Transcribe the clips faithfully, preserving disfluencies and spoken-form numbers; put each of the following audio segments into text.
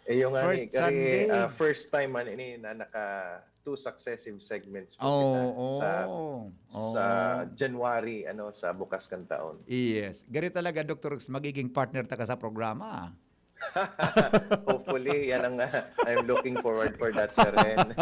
Eh, yung nga First ni, kari, Sunday. Ah, first time man ini na naka two successive segments po Oo, kita sa oo, sa oo. January, ano, sa bukas kan taon. Yes. Gari talaga, Doctor Rex, magiging partner taka sa programa. Hopefully, yan ang, ah, I'm looking forward for that, Sir Ren.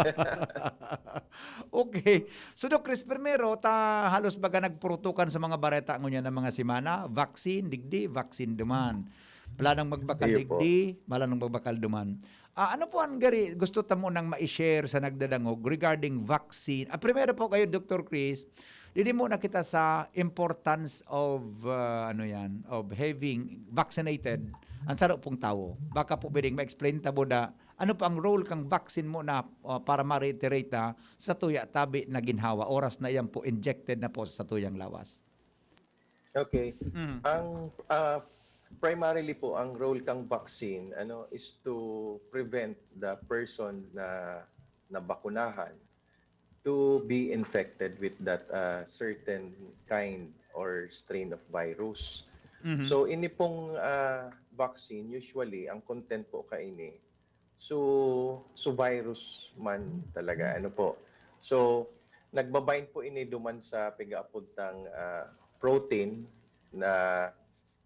Okay. So, Doc Chris, primero, ta halos baga nagpurutukan sa mga bareta ngunyan ng mga semana, vaccine, digdi, vaccine duman. Planong magbakal Iyo po. digdi, planong magbakal duman. Ah, ano po ang gari gusto ta mo nang ma-share sa nagdadangog regarding vaccine? Ah, primero po kayo, Doctor Chris, didi mo nakita sa importance of, ah, ano yan, of having vaccinated ang saro pong tawo. Baka po pwedeng ma-explain ta mo da, ano pa ang role kang vaccine mo na, ah, para ma-reiterate na sa tuya tabi na ginhawa, oras na iyan po injected na po sa tuyang lawas. Okay. Mhm. Ang, ah, primarily po, ang role kang vaccine, ano, is to prevent the person na nabakunahan to be infected with that, ah, certain kind or strain of virus. Mhm. So, ini pong, ah, vaccine, usually, ang content po kaini, so, so virus man talaga, ano po. So, nagbabind po ini duman sa pigaapod tang, ah, protein na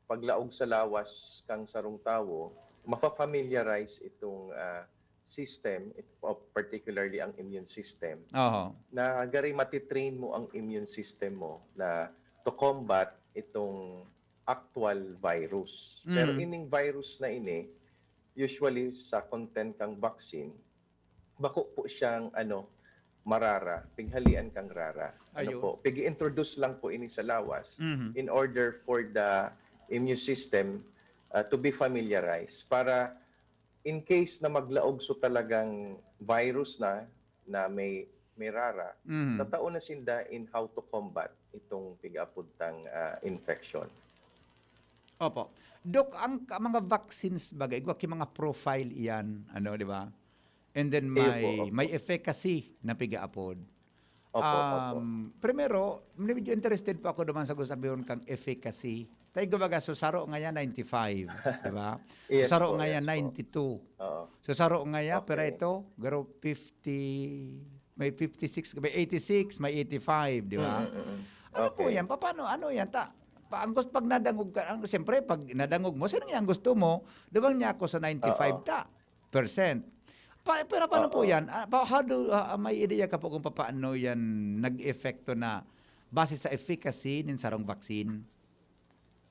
paglaog sa lawas kang sarong tawo, mafa-familiarize itong, ah, system, it-, particularly ang immune system, Oho. Na gari matitrain mo ang immune system mo na to combat itong actual virus. Pero Mhm. ining virus na ini, usually sa content kang vaccine, bako po siyang, ano, marara, pighalian kang rara. Ano Ayun. po, pig-introduce lang po ini sa lawas Mhm. in order for the immune system, ah, to be familiarized para in case na maglaog so talagang virus na, na may, may rara, Mhm. tatao na sinda in how to combat itong pigaapod tang, ah, infection. Opo. Doc, ang ka- mga vaccines baga, igwa ki mga profile iyan, ano, di ba? And then Iyo po, may opo. may efficacy na pigaapod. Opo, opo. Um, primero, medyo interested po ako naman sa gusto sabihin kang efficacy. Tayo, kumbaga, so saro ngayon, ninety-five, di ba? Yes So saro po, ngayon, yes po. ninety-two. Oo. So saro ngayon, pero Okay. ito, garo fifty, may fifty-six, may eighty-six, may eighty-five, di ba? Mm, mm, mm. Ano po Okay. yan? Pa- Paano, ano yan? Ta, pa, ang gusto, pag nadangog ka, ang, siyempre, pag nadangog mo, sino nga ang gusto mo? Di ba niya ako sa ninety-five Oo. ta? Percent. Pa, pero paano po Oo. yan? Ah, pa, how do, ah, may ideya ka po kung paano yan nag-epekto na base sa efficacy nin sarong vaccine?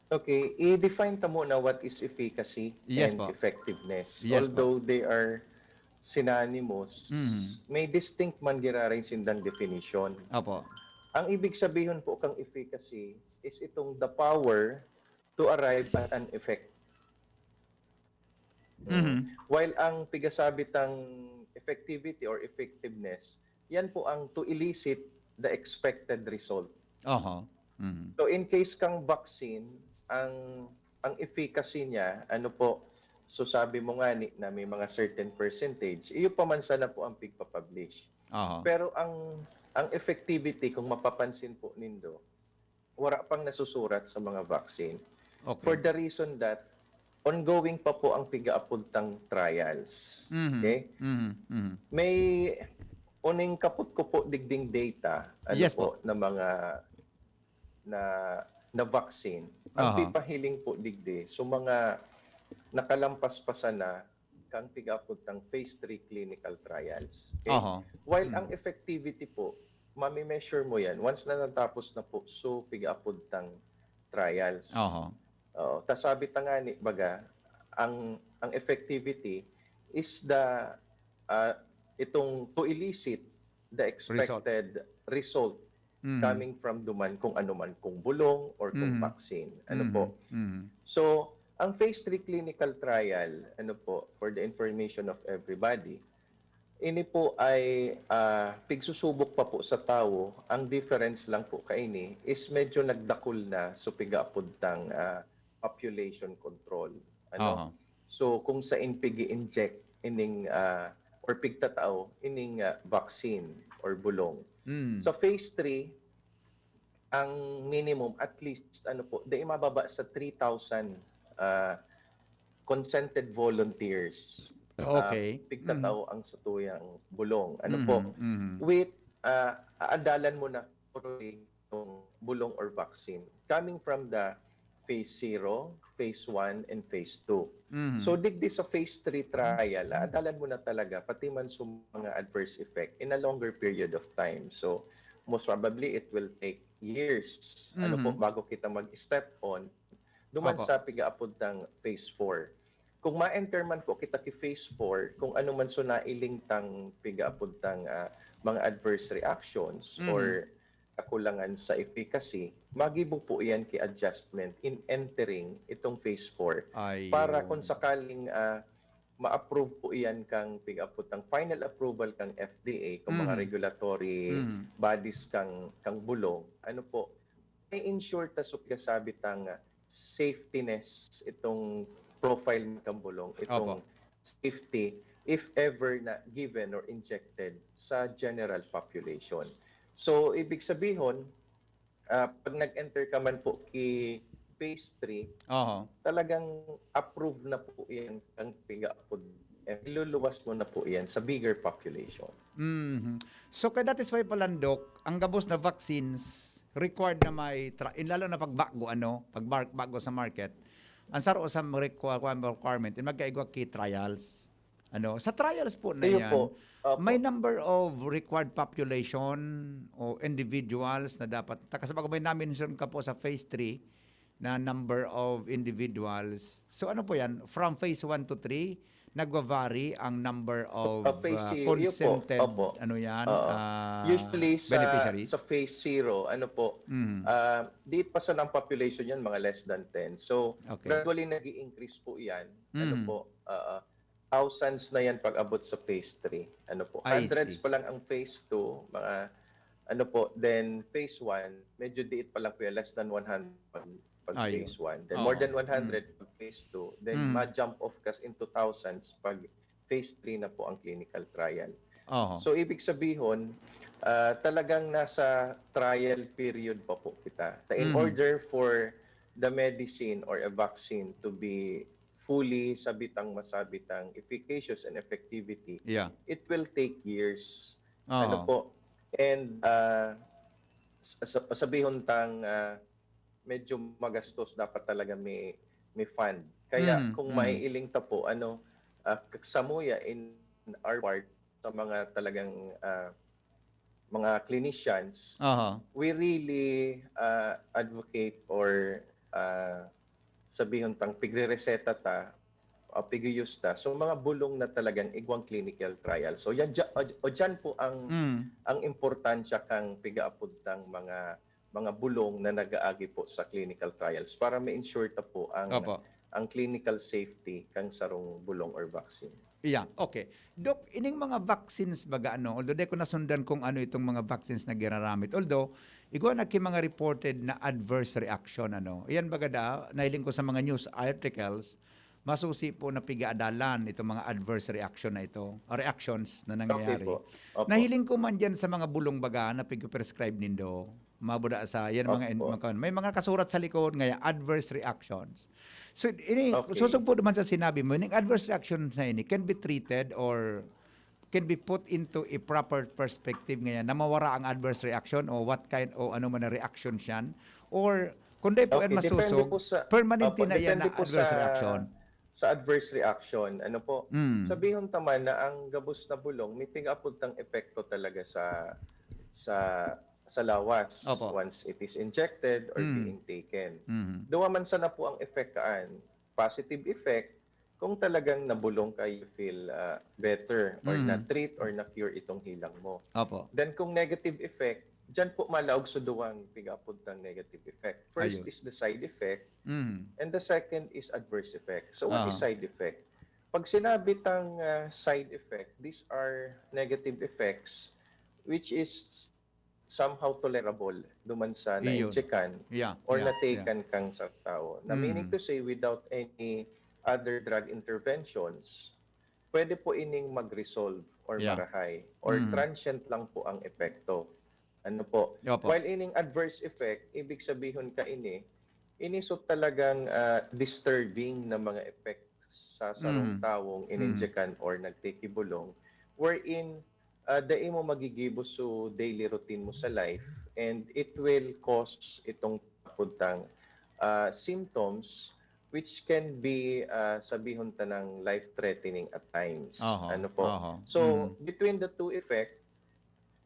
Okay, i-define ta muna what is efficacy Yes and po. effectiveness. Yes po. Although they are synonymous, Mhm. may distinct man giraray sindang definition. Opo. Ang ibig sabihin po kang efficacy is itong the power to arrive at an effect. Mhm. While ang pigasabi tang effectivity or effectiveness, yan po ang to elicit the expected result. Oho. Mhm. So in case kang vaccine, ang ang efficacy niya, ano po, so sabi mo nga ni, na may mga certain percentage, iyo pa man sana po ang pigpapublish. Oho. Pero ang ang effectivity, kung mapapansin po nindo, wala pang nasusurat sa mga vaccine. Okay. For the reason that ongoing pa po ang pigaapod tang trials. Mhm. Okay? Mhm. Mhm. May uning kapot ko po digding data, ano Yes po, po. na mga na na vaccine. Ang Aha. pipahiling po digdi, so mga nakalampas pa sana kang pigaapod tang phase three clinical trials. Okay? Aha. While Mm. ang effectivity po, mami-measure mo yan once na natapos na po so pigaapod tang trials. Aha. Oo. Ta sabi ta nga ni, baga, ang ang effectivity is the, ah, itong to elicit the Results. expected result Mhm. coming from duman, kung ano man, kung bulong or kung Mhm. vaccine. Ano Mhm. po? Mhm. So, ang phase three clinical trial, ano po, for the information of everybody, ini po ay, ah, pigsusubok pa po sa tawo. Ang difference lang po kaini is medyo nagdakul na so pigaapod tang, ah, population control. Ano? Aha. So, kung sain pigi-inject ining, ah, or pigtatao ining, ah, vaccine or bulong. Mm. Sa phase three, ang minimum, at least, ano po, dai mababa sa three thousand, ah, consented volunteers. ah, Okay. pigtatao ang satuyang bulong. Ano po? Mhm, mhm. With, ah, aadalan mo na totally itong bulong or vaccine coming from the phase zero, phase one, and phase two. Mhm. So, digdi sa phase three trial, aadalan mo na talaga, pati man sa mga adverse effect in a longer period of time. So, most probably, it will take years, ano po, Mhm. bago kita mag-step on. Duman Opo. sa pigaapod tang phase four. Kung ma-enter man po kita ki phase four, kung ano man so nailing tang pigaapod tang, ah, mga adverse reactions Mhm. or kakulangan sa efficacy, magibo po iyan ki adjustment in entering itong phase four. Para Ayun. kung sakaling, ah, ma-approve po iyan kang pigaapod tang final approval kang F D A, kung mga Mhm. regulatory Mhm. bodies kang, kang bulong, ano po, may ensure ta so pigasabi tang, ah, safetiness itong profile kan bulong, itong Opo. safety if ever na given or injected sa general population. So, ibig sabihon, ah, pag nag-enter ka man po ki phase three, Oho. talagang approve na po yan ang pigaapod. Eh, iluluwas mo na po yan sa bigger population. Mhm. So, kaya that is why pala, Doc, ang gabos na vaccines required na may, tra- in, lalo na pag bago, ano, pag mar- bago sa market, ang saro sa requir- requirement, in magkaigwa ki trials. Ano, sa trials po na Iyo yan, po. Opo. may number of required population o individuals na dapat, ta- kasi bago may na-mention ka po sa phase three na number of individuals. So ano po yan? From phase one to three, nagwa-vary ang number of, Uh, phase uh, zero, iyo po. consented, Opo. ano yan, Oo. uh, Usually sa, beneficiaries? sa phase zero, ano po, Mm. ah, di pa sa ng population yan, mga less than ten. So, Okay. gradually nag-i-increase po yan. Ano Mm. po, ah, thousands na yan pag abot sa phase three. Ano po, I hundreds see. pa lang ang phase two, mga ano po, then phase one, medyo diit pa lang po yan, less than one hundred pag, pag Ayun. phase one. Then more Oo. than one hundred Mm. pag phase two. Then Mm. ma-jump off kas into thousands pag phase three na po ang clinical trial. Oho. So, ibig sabihon, ah, talagang nasa trial period pa po kita. Ta in Mm. order for the medicine or a vaccine to be fully sabitang masabitang efficacious and effectivity, Yeah. it will take years. Ano Oho. po? And, ah, sa, sa, sabihon tang, ah, medyo magastos, dapat talaga may, may fund. Kaya Mm, kung mm. maiiling ta po, ano, ah, k- samuya in our part, sa mga talagang, ah, mga clinicians, Aha. we really, ah, advocate or, ah, sabihon tang pigre-reseta ta, ah, pig-use ta. So, mga bulong na talagang igwang clinical trial. So, yan, dya- o, o dyan po ang, Mm. ang importansya kang pigaapod tang mga, mga bulong na nag-aagi po sa clinical trials para ma-ensure ta po ang, Opo. ang clinical safety kang sarong bulong or vaccine. Yeah, okay. Doc, ining mga vaccines baga, ano, although di ko nasundan kung ano itong mga vaccines na ginaramit. Although, igwa na ki mga reported na adverse reaction, ano. Iyan baga da, nahiling ko sa mga news articles, masusi po na pigaadalan itong mga adverse reaction na ito, o reactions na Okay nangyayari. po. Opo. Nahiling ko man dyan sa mga bulong baga na pig-prescribe nindo, mabuda sa, yan mga, Opo. mga, may mga kasurat sa likod, ngaya adverse reactions. So, ini, Okay. susog po naman sa sinabi mo, yung adverse reactions na ini can be treated or can be put into a proper perspective ngayon na mawara ang adverse reaction o what kind o ano man na reaction siyan? Or kung di po yan Okay, depende masusog, po sa, permanente opo, na yan depende na po adverse sa, reaction? sa adverse reaction. Ano po? Mm. Sabihon ta man na ang gabos na bulong, may pigaapod tang epekto talaga sa, sa, sa lawas Opo. once it is injected or Mm. being taken. Mhm. Duwa man sana po ang effect kaan, positive effect, kung talagang nabulong ka, you feel, ah, better or Mm. na-treat or na-cure itong hilang mo. Opo. Then kung negative effect, dyan po malaog sa duwang pigaapod ng negative effect. First Ayun. is the side effect, Mm. and the second is adverse effect. So what is Aha. side effect? Pag sinabi tang, ah, side effect, these are negative effects which is somehow tolerable duman sa Iyon. na-injekan Yeah, or yeah, na-taken yeah. kang sa tao. Na meaning Mm. to say, without any other drug interventions, pwede po ining mag-resolve or Yeah. marahay or Mm. transient lang po ang epekto. Ano po? Opo. While ining adverse effect, ibig sabihon ka ini, ini so talagang, ah, disturbing na mga effects sa sarong tawong ininjekan or nagtikibulong, wherein, ah, dai mo magigibo so daily routine mo sa life, and it will cause itong papuntang, ah, symptoms which can be, ah, sabihon ta ng life-threatening at times. Aha, Ano po? aha. So, Mm. between the two effect,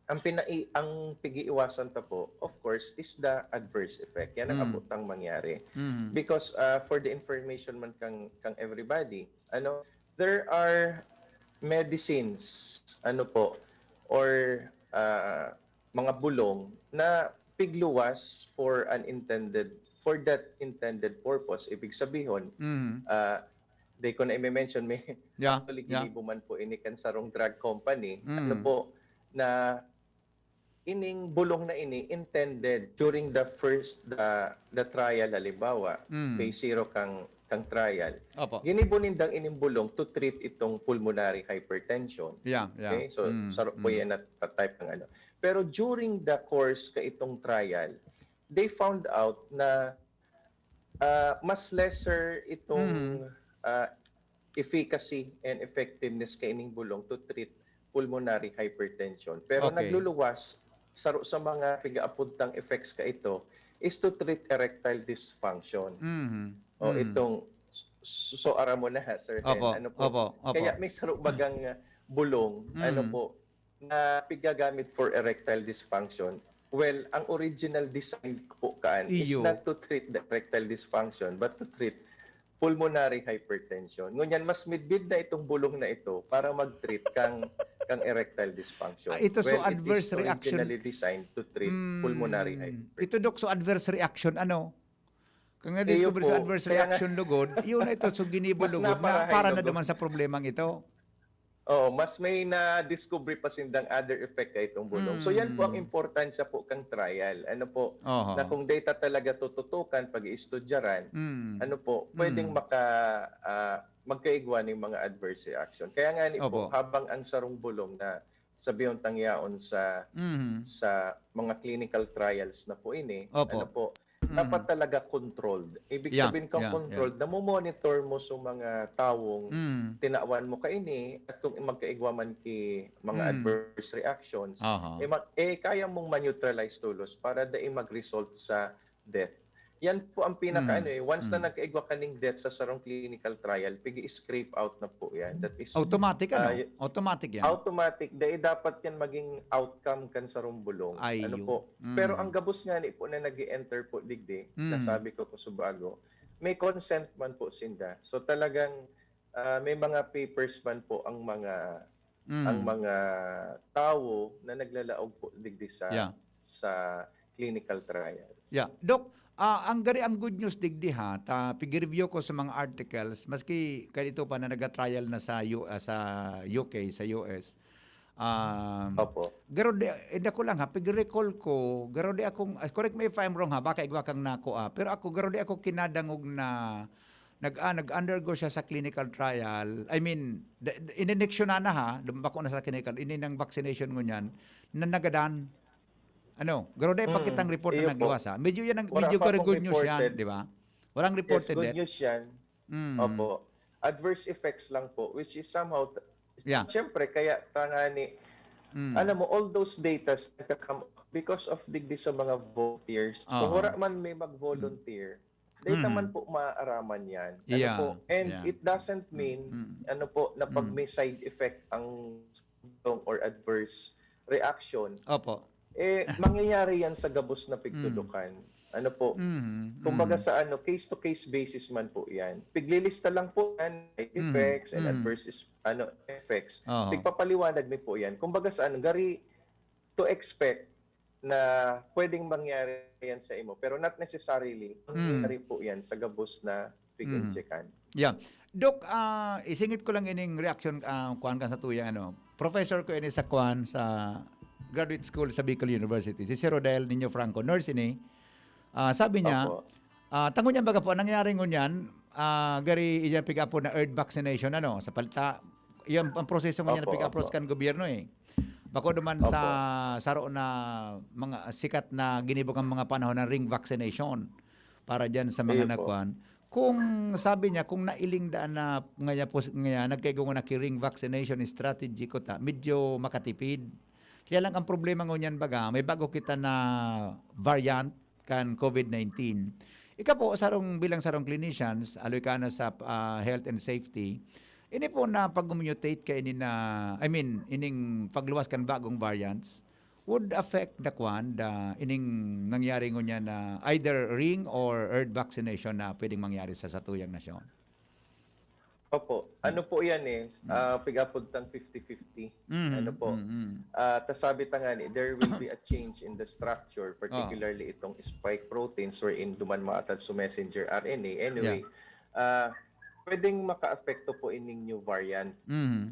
ang pinai-, ang pig-iiwasan ta po, of course, is the adverse effect. Yan ang Mm. abot tang mangyari. Mm. Because, ah, for the information man kang, kang everybody, ano, there are medicines, ano po, or, ah, mga bulong na pigluwas for an intended, for that intended purpose. Ibig sabihon, Mm. ah, di ko na i-mention, may Yeah, actually yeah. ginibo man po ini kan sarong drug company. Mm. Ano po, na ining bulong na ini intended during the first, the, the trial, halimbawa, Mm. phase zero kang, kang trial. Opo. Ginibo nindang ining bulong to treat itong pulmonary hypertension. Yeah, yeah. Okay? So, Mm, saro po mm. yan na ta-, type ng ano. Pero during the course ka itong trial, they found out na, ah, mas lesser itong, Mm. ah, efficacy and effectiveness kaining bulong to treat pulmonary hypertension. Pero Okay. nagluluwas, saro sa mga piga-apod tang effects ka ito is to treat erectile dysfunction. Mhm. O Mhm. itong, so, so aram mo na, Sir Hen, Opo, ano po? opo, opo. Kaya may saro bagang, ah, bulong, ano Mm. po, na pigagamit for erectile dysfunction. Well, ang original design po kaan is Iyo. not to treat the erectile dysfunction, but to treat pulmonary hypertension. Ngunyan, mas midbid na itong bulong na ito para mag-treat kang, kang erectile dysfunction. Ah, ito, so Well, it is adverse reaction. originally designed to treat Mm, pulmonary hypertension. ito, Doc, so adverse reaction, ano? Kung Iyo na-discover sa po. adverse Kaya nga, reaction lugod, yun na ito, so ginibo mas lugod na naparahay para na lugod. naman sa problemang ito. Oo, mas may na-discover pa sindang other effect ka itong bulong. So, yan po ang Mm. importansya po kang trial. Ano po, Oho. na kung data talaga tututukan, pag-iistudyaran, Mm. ano po, pwedeng Mm. maka-, ah, magkaigwa ng mga adverse reaction. Kaya nga ni po, Opo. habang ang sarong bulong na sabihon tang yaon sa, Mhm. sa mga clinical trials na po ini, Opo. ano po, Mm. dapat talaga controlled. Ibig Yeah, sabihin kang yeah, controlled, yeah. namo-monitor mo sa mga tawong Mm. tinawan mo kaini at kung magkaigwa man ki mga Mm. adverse reactions, Aha. eh, ma-, eh, kaya mong ma-neutralize tolos para dai mag-result sa death. Yan po ang pinaka Mm. ano eh, once na Mm. nagkaigwa kaning death sa sarong clinical trial, pigi-scrape out na po yan. That is, Automatic, ano? ah, y-, Automatic yan. automatic. Dahil dapat yan maging outcome kan sarong bulong. Ay, Ano yun. po? Mm. Pero ang gabos nga ni po na nag-e-enter po digdi, Mm. nasabi ko po sa bago, may consent man po sinda. So talagang, ah, may mga papers man po ang mga, Mm. ang mga tawo na naglalaog po digdi sa, Yeah. sa clinical trials. Yeah. Doc, ah, ang gari ang good news digdi ha, ta pigi-review ko sa mga articles, maski kaito pa na naga-trial na sa U-, ah, sa U K, sa U S. Um, Opo. Garo di, eh, ako lang ha, pag-recall ko, garo di akong, ah, correct me if I'm wrong ha, baka igwa kang nako ah, pero ako, garo di ako kinadangog na nag, ah, nag-undergo siya sa clinical trial. I mean, da-, da-, ininjeksyonan na ha, lumbako na sa clinical, ini ng vaccination ngunyan, na nagadan. Ano, garo di pa Hmm, kitang report na iyo po. nagluwas ha. Medyo yan ang, Wala medyo pa garo pong good news yan, reported. di ba? Walang Yes, reported good death. news yan. Mm. Opo. Adverse effects lang po, which is somehow, t-, Yeah. siyempre, kaya tangani, Mm. alam mo, all those datas nagka-come because of digdi sa mga volunteers. So, Oo. wala man may mag-volunteer, Mm. data Mm. man po maaaraman yan. Ano Yeah. po? And Yeah. it doesn't mean, Mm. ano po, na pag Mm. may side effect ang or adverse reaction, Opo. eh, mangyayari yan sa gabos na Mm. pigtudukan. Ano po? Mm, Kumbaga mm. sa ano, case-to-case basis man po yan. Piglilista lang po yan, side Mm, effects and mm. adverse is, ano, effects. Oho. Pigpapaliwanag mi po yan. Kumbaga sa ano, gari to expect na pwedeng mangyari yan sa imo, pero not necessarily Mm. mangyayari po yan sa gabos na Mm. pig-injekan. Yeah. Doc, ah, isingit ko lang ining reaction, ah, kuwan ka sa tuyang, ano, professor ko ini sa kuwan, sa graduate school sa Bicol University, si Sir Rodel Niño Franco, nurse ini. Ah, sabi niya, Opo. ah, tango niya baga po, nangyari ngunyan, ah, gari iya piga-apod na early vaccination, ano, sa palta, yan ang proseso ngunyan Opo, piga-approach opo. kan gobyerno, eh. Bako naman sa Opo. saro na mga sikat na ginibo kang mga panahon na ring vaccination para diyan sa mga Iyo po. nagkuan. Kung sabi niya, kung nailing daan na ngaya pos-, ngaya nagkaigwa na ki ring vaccination strategy ko ta, medyo makatipid. Kaya lang ang problema ngunyan baga, may bago kita na variant kan COVID nineteen. Ika po, sarong, bilang sarong clinicians, aloy ka na sa, ah, health and safety, ini po na pag-mutate ka ini na, I mean, ining pagluwas kan bagong variants, would affect the kwan, the ining nangyari ngunyan na either ring or herd vaccination na pwedeng mangyari sa satuyang nasyon? Opo. Ano po yan eh, ah, pig-apod tang fifty fifty. Mhm, Ano po? mhm. Ah, ta sabi ta nga ni, there will be a change in the structure, particularly itong spike proteins wherein duman maatad sa messenger R N A. Anyway, ah, pwedeng makaapekto po ining new variant. Mhm.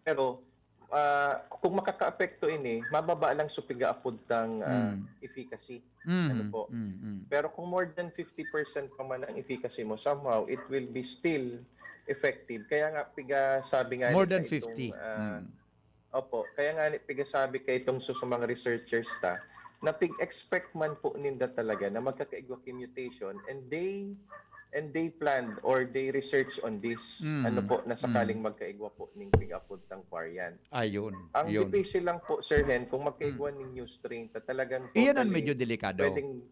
Pero, ah, kung makakaapekto ini, mababa lang sa piga-apod tang, ah, Mm. efficacy. Mhm, Ano po? mm, mm. Pero kung more than fifty percent pa man ang efficacy mo, somehow, it will be still effective. Kaya nga, piga sabi nga More ni than kaitong, fifty. ah, Mm. Opo, kaya nga ni piga sabi kaitong sa, sa mga researchers ta, na pig-expect man po ninda talaga na magkakaigwa ki mutation, and they and they planned or they research on this, Mm, Ano po, na mm. sakaling magkaigwa po ning pig-apod tang variant. Ayun, Ang yun. difícil lang po, Sir Hen, kung magkaigwa Mm. ning new strain ta talagang Iyan ang totally medyo delikado. pwedeng,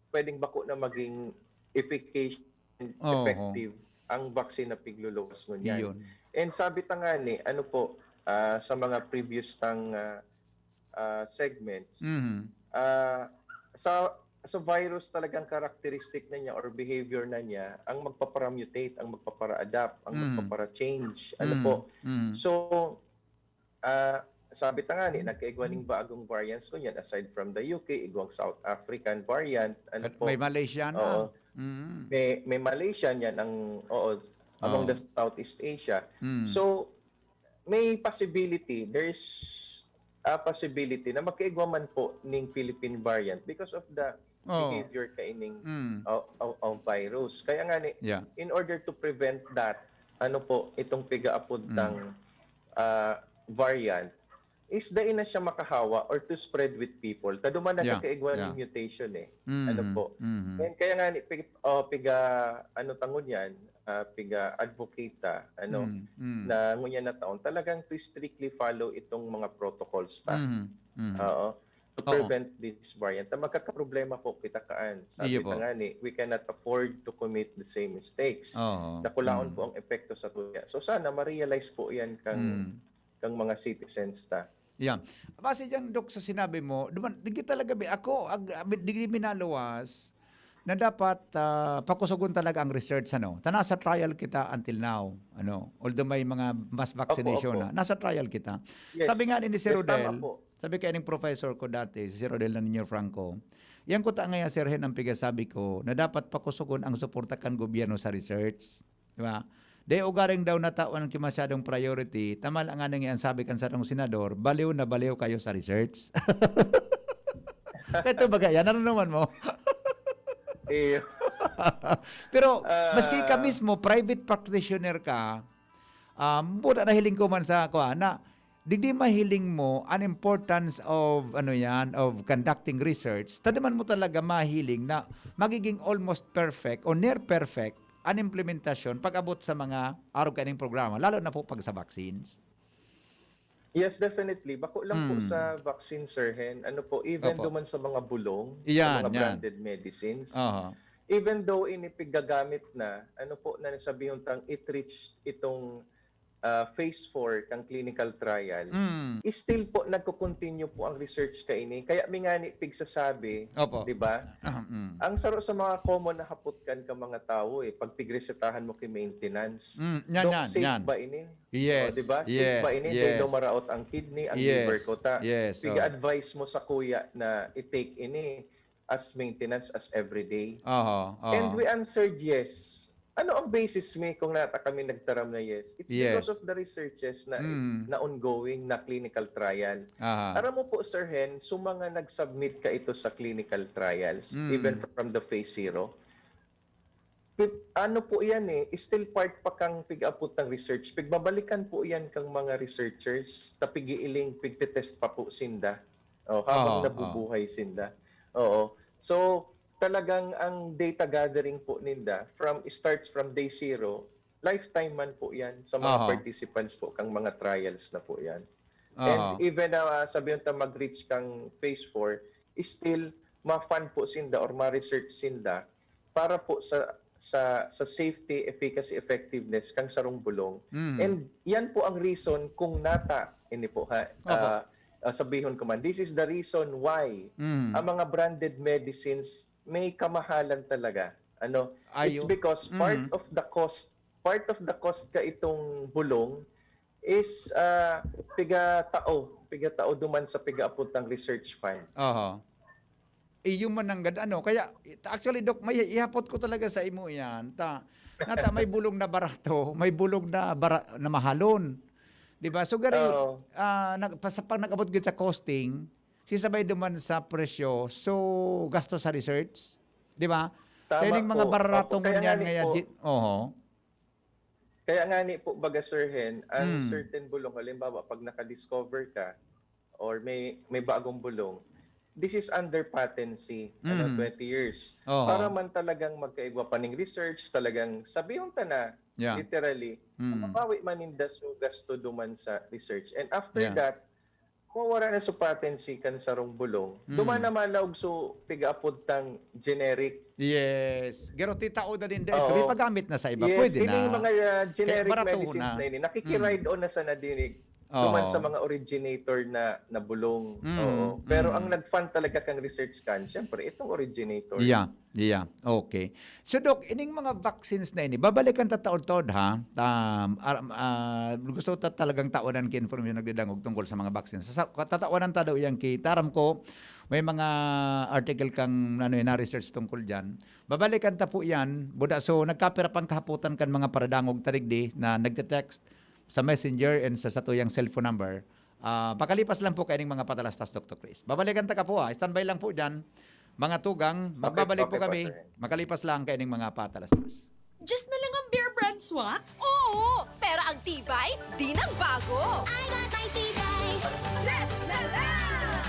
pwedeng bako na maging efficacious and Oho. effective ang vaccine na pigluluwas ngunyan. Iyon. And sabi ta nga ni, ano po, ah, sa mga previous tang, ah, ah, segments, Mhm. ah, sa sa virus talagang characteristic na niya or behavior na niya ang magpapara-mutate, ang magpapara-adapt, ang Mm. magpapara-change. Ano Mm. po? Mm. So, ah, sabi ta nga ni, nagkaigwa ning bagong variants ngunyan aside from the U K, igwang South African variant. Ano At po? may Malaysian na. Oo. Mm. May, may Malaysian yan ang, oo, among Oo. the Southeast Asia. Mm. So, may possibility, there's a possibility na magkaigwa man po ning Philippine variant because of the Oo. behavior kaining Mm. o, o, o virus. Kaya nga ni, Yeah. in order to prevent that, ano po, itong piga-apod Mm. tang, ah, variant, is dai na siya makahawa or to spread with people. Ta duman Yeah, nagkakaigwa yeah. ning mutation eh. Mm, Ano po? mhm. And kaya nga ni, pig, oh, piga, ano ta ngunyan, ah, piga-advocate ta, ano, Mm, mm. na ngunyan na taon, talagang to strictly follow itong mga protocols ta. Mhm, mhm. Oo. To Oo. prevent this variant. Ta magkakaproblema po kita kaan. Sabi Iyo ta po. nga ni, we cannot afford to commit the same mistakes. Oo, Dakulaon mm. po ang epekto sa tuya. So sana ma-realize po yan kang, Mm. kang mga citizens ta. Yeah. Base diyan, Doc, sa sinabi mo, duman, di talaga bi-, ako, ag-, abi-, di minaluwas na dapat, ah, pakusugon talaga ang research, ano? Ta nasa trial kita until now, ano? Although may mga mass Opo, vaccination opo. na, nasa trial kita. Yes. Sabi nga ni, ni Sir Yes, tama Rodel, po. sabi kaya ning professor ko dati, si Sir Rodel Naniño Franco, yan ko ta ngaya, Sir Hen, ang pigasabi ko, na dapat pakusugon ang suporta kan gobyerno sa research. Di ba? Dai ugaring daw natawan ki masyadong priority, ta mala ngani an sabi kan sarong senador, "Baliw na baliw kayo sa research." Ito baga yan, nararamdaman mo? Iyo. Pero, maski ka Ah. mismo, private practitioner ka, um, buta na hiling ko man sa, kuha, na, digdi mahiling mo an importance of, ano yan, of conducting research, ta di man mo talaga mahiling na magiging almost perfect o near perfect an implementasyon pag-abot sa mga arog kaining programa, lalo na po pag sa vaccines. Yes, definitely. Bako lang po Hmm. sa vaccine, Sir Hen. Ano po, even Opo. duman sa mga bulong, sa Iyan, mga yan. branded medicines, Aha. even though ini piggagamit na, ano po, na nasabihon tang it reach itong, ah, phase four kang clinical trial, Mm. still po nagko-continue po ang research kaini. Kaya mi ngani pigsasabi, Opo. di ba? Mm. Ang saro sa mga common na hapot kan ka mga tawo, eh, pag pigresetahan mo ki maintenance, Mm, yan, "Doc, yan, safe yan. ba ini?" Yes, O, di ba? "Safe yes, ba ini? Dai yes. daw maraot ang kidney, ang Yes, liver ko ta." yes, oh. Piga-advise mo sa kuya na i-take ini as maintenance, as everyday. Aha, aha. And we answered yes. Ano ang basis mi kung nata kami nagtaram na yes? It's Yes. because of the researches na, Mm. na ongoing na clinical trial. Aha. Aram mo po, Sir Hen, so mga nag-submit ka ito sa clinical trials, Mm. even from the phase zero, Pip-, ano po yan eh, still part pa kang pig-apod ng research. Pigbabalikan po yan kang mga researchers, ta pigiiling pigtetest pa po sinda. Oh, habang Oo, nabubuhay sinda. Oo. So, talagang ang data gathering po ninda from, starts from day zero, lifetime man po yan sa mga Aha. participants po, kang mga trials na po yan. And Aha. even na, ah, sabihin ta mag-reach kang phase four, still ma-fund po sinda or ma-research sinda para po sa, sa, sa safety, efficacy, effectiveness kang sarong bulong. Mm. And yan po ang reason kung nata, ini po ha, Opo. ah, ah, sabihon ko man, this is the reason why Mm. ang mga branded medicines may kamahalan talaga. Ano, it's Ayo. because part Mm. of the cost, part of the cost ka itong bulong is, ah, piga tao, piga tao duman sa piga-apod tang research fund. Aha. Iyo man nanggad ano, kaya actually, Doc, may ihapot ko talaga sa imo yan. Ta, nata may bulong na barato, may bulong na bara-, na mahalon. 'Di ba? So, gari, Oo. ah, nag-, pas-, pag nag-abot gid sa costing, sisabay duman sa presyo, so, gasto sa research, 'di ba? Tama Kaya ning mga po. barato Opo, kaya ngunyan nga ni ngaya po, di-, oho. Kaya nga ni po, baga, Sir Hen, ang Hmm. certain bulong, halimbawa, pag naka-discover ka, or may, may bagong bulong, this is under patency, ano, Mm. twenty years. Oo. Para man talagang magkaigwa pa ning research, talagang sabihon ta na, Yeah. literally, Mm. mabawi man ninda so gasto duman sa research. And after Yeah. that, mawara na so patency kan sarong bulong. Mm. Duman na malaog so piga-apod tang generic. Yes. Garo ti tao na din dai, Oo. ipagamit na sa iba. Yes, Pwede ining na. mga, ah, Kaya generic barato medicines na. na ini, nakiki-ride Mm. on na sana dinig. duman Oo. sa mga originator na, na bulong. Mm, Oo. Pero mm. ang nag-fund talaga kang research kan, siyempre, itong originator. Yeah, yeah. Okay. So, Doc, ining mga vaccines na ini, babalikan ta taod-taod, ha? Um, ar-, ah, gusto ta talagang tawanan ki information nagdadangog tungkol sa mga vaccines. Sa, sa, tatawanan ta daw yan ki, taram ko, may mga article kang, ano, na-research tungkol dyan. Babalikan ta po yan, buda. So, nagkapira pang kahapotan kan mga paradangog ta digdi na nagte-text sa Messenger and sa satuyang cellphone number. Ah, pakalipas lang po kaining mga patalastas, Doktor Chris. Babalikan ta ka po, ha. Standby lang po dyan. Mga tugang, Okay, magbabalik po okay po, kami. sir. Makalipas lang kaining mga patalastas. Just na lang ang Bear Brand Swak? Oo! Pero ang tibay, di nagbago. I got my tibay. Just na lang!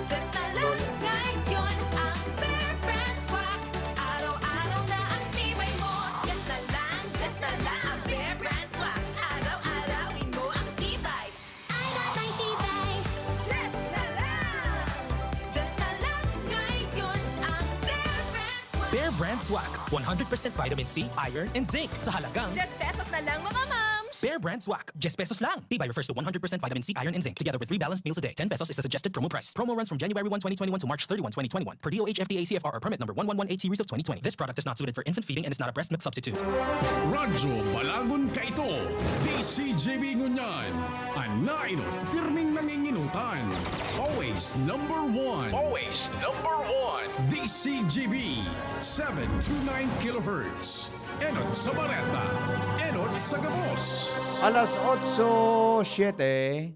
Just na lang ngayon ang Bear Brand Swak. Araw-araw na ang tibay mo. Just na lang, just na lang ang Bear Brand Swak. Araw-arawin mo ang tibay. I got my tibay. Just na lang. Just na lang ngayon ang Bear Brand Swak. Bear Brand Swak, one hundred percent vitamin C, iron, and zinc. Sa halagang Just pesos na lang, mga mams. Bear Brand Swak, just pesos lang. Tibay refers to one hundred percent vitamin C, iron, and zinc, together with three balanced meals a day. Ten pesos is the suggested promo price. Promo runs from January one, twenty twenty-one to March thirty-one, twenty twenty-one, per D O H F D A C F R or permit number one one one eight series of twenty twenty. This product is not suited for infant feeding and is not a breast milk substitute. Radyo Balagon Kaito, D C G B ngunyan. An nainot, pirming nanginginutan. Always number one. Always number one. D C G B, seven two nine kilohertz. Enot sa Bareta, enot sa gabos. Alas otso, siyete.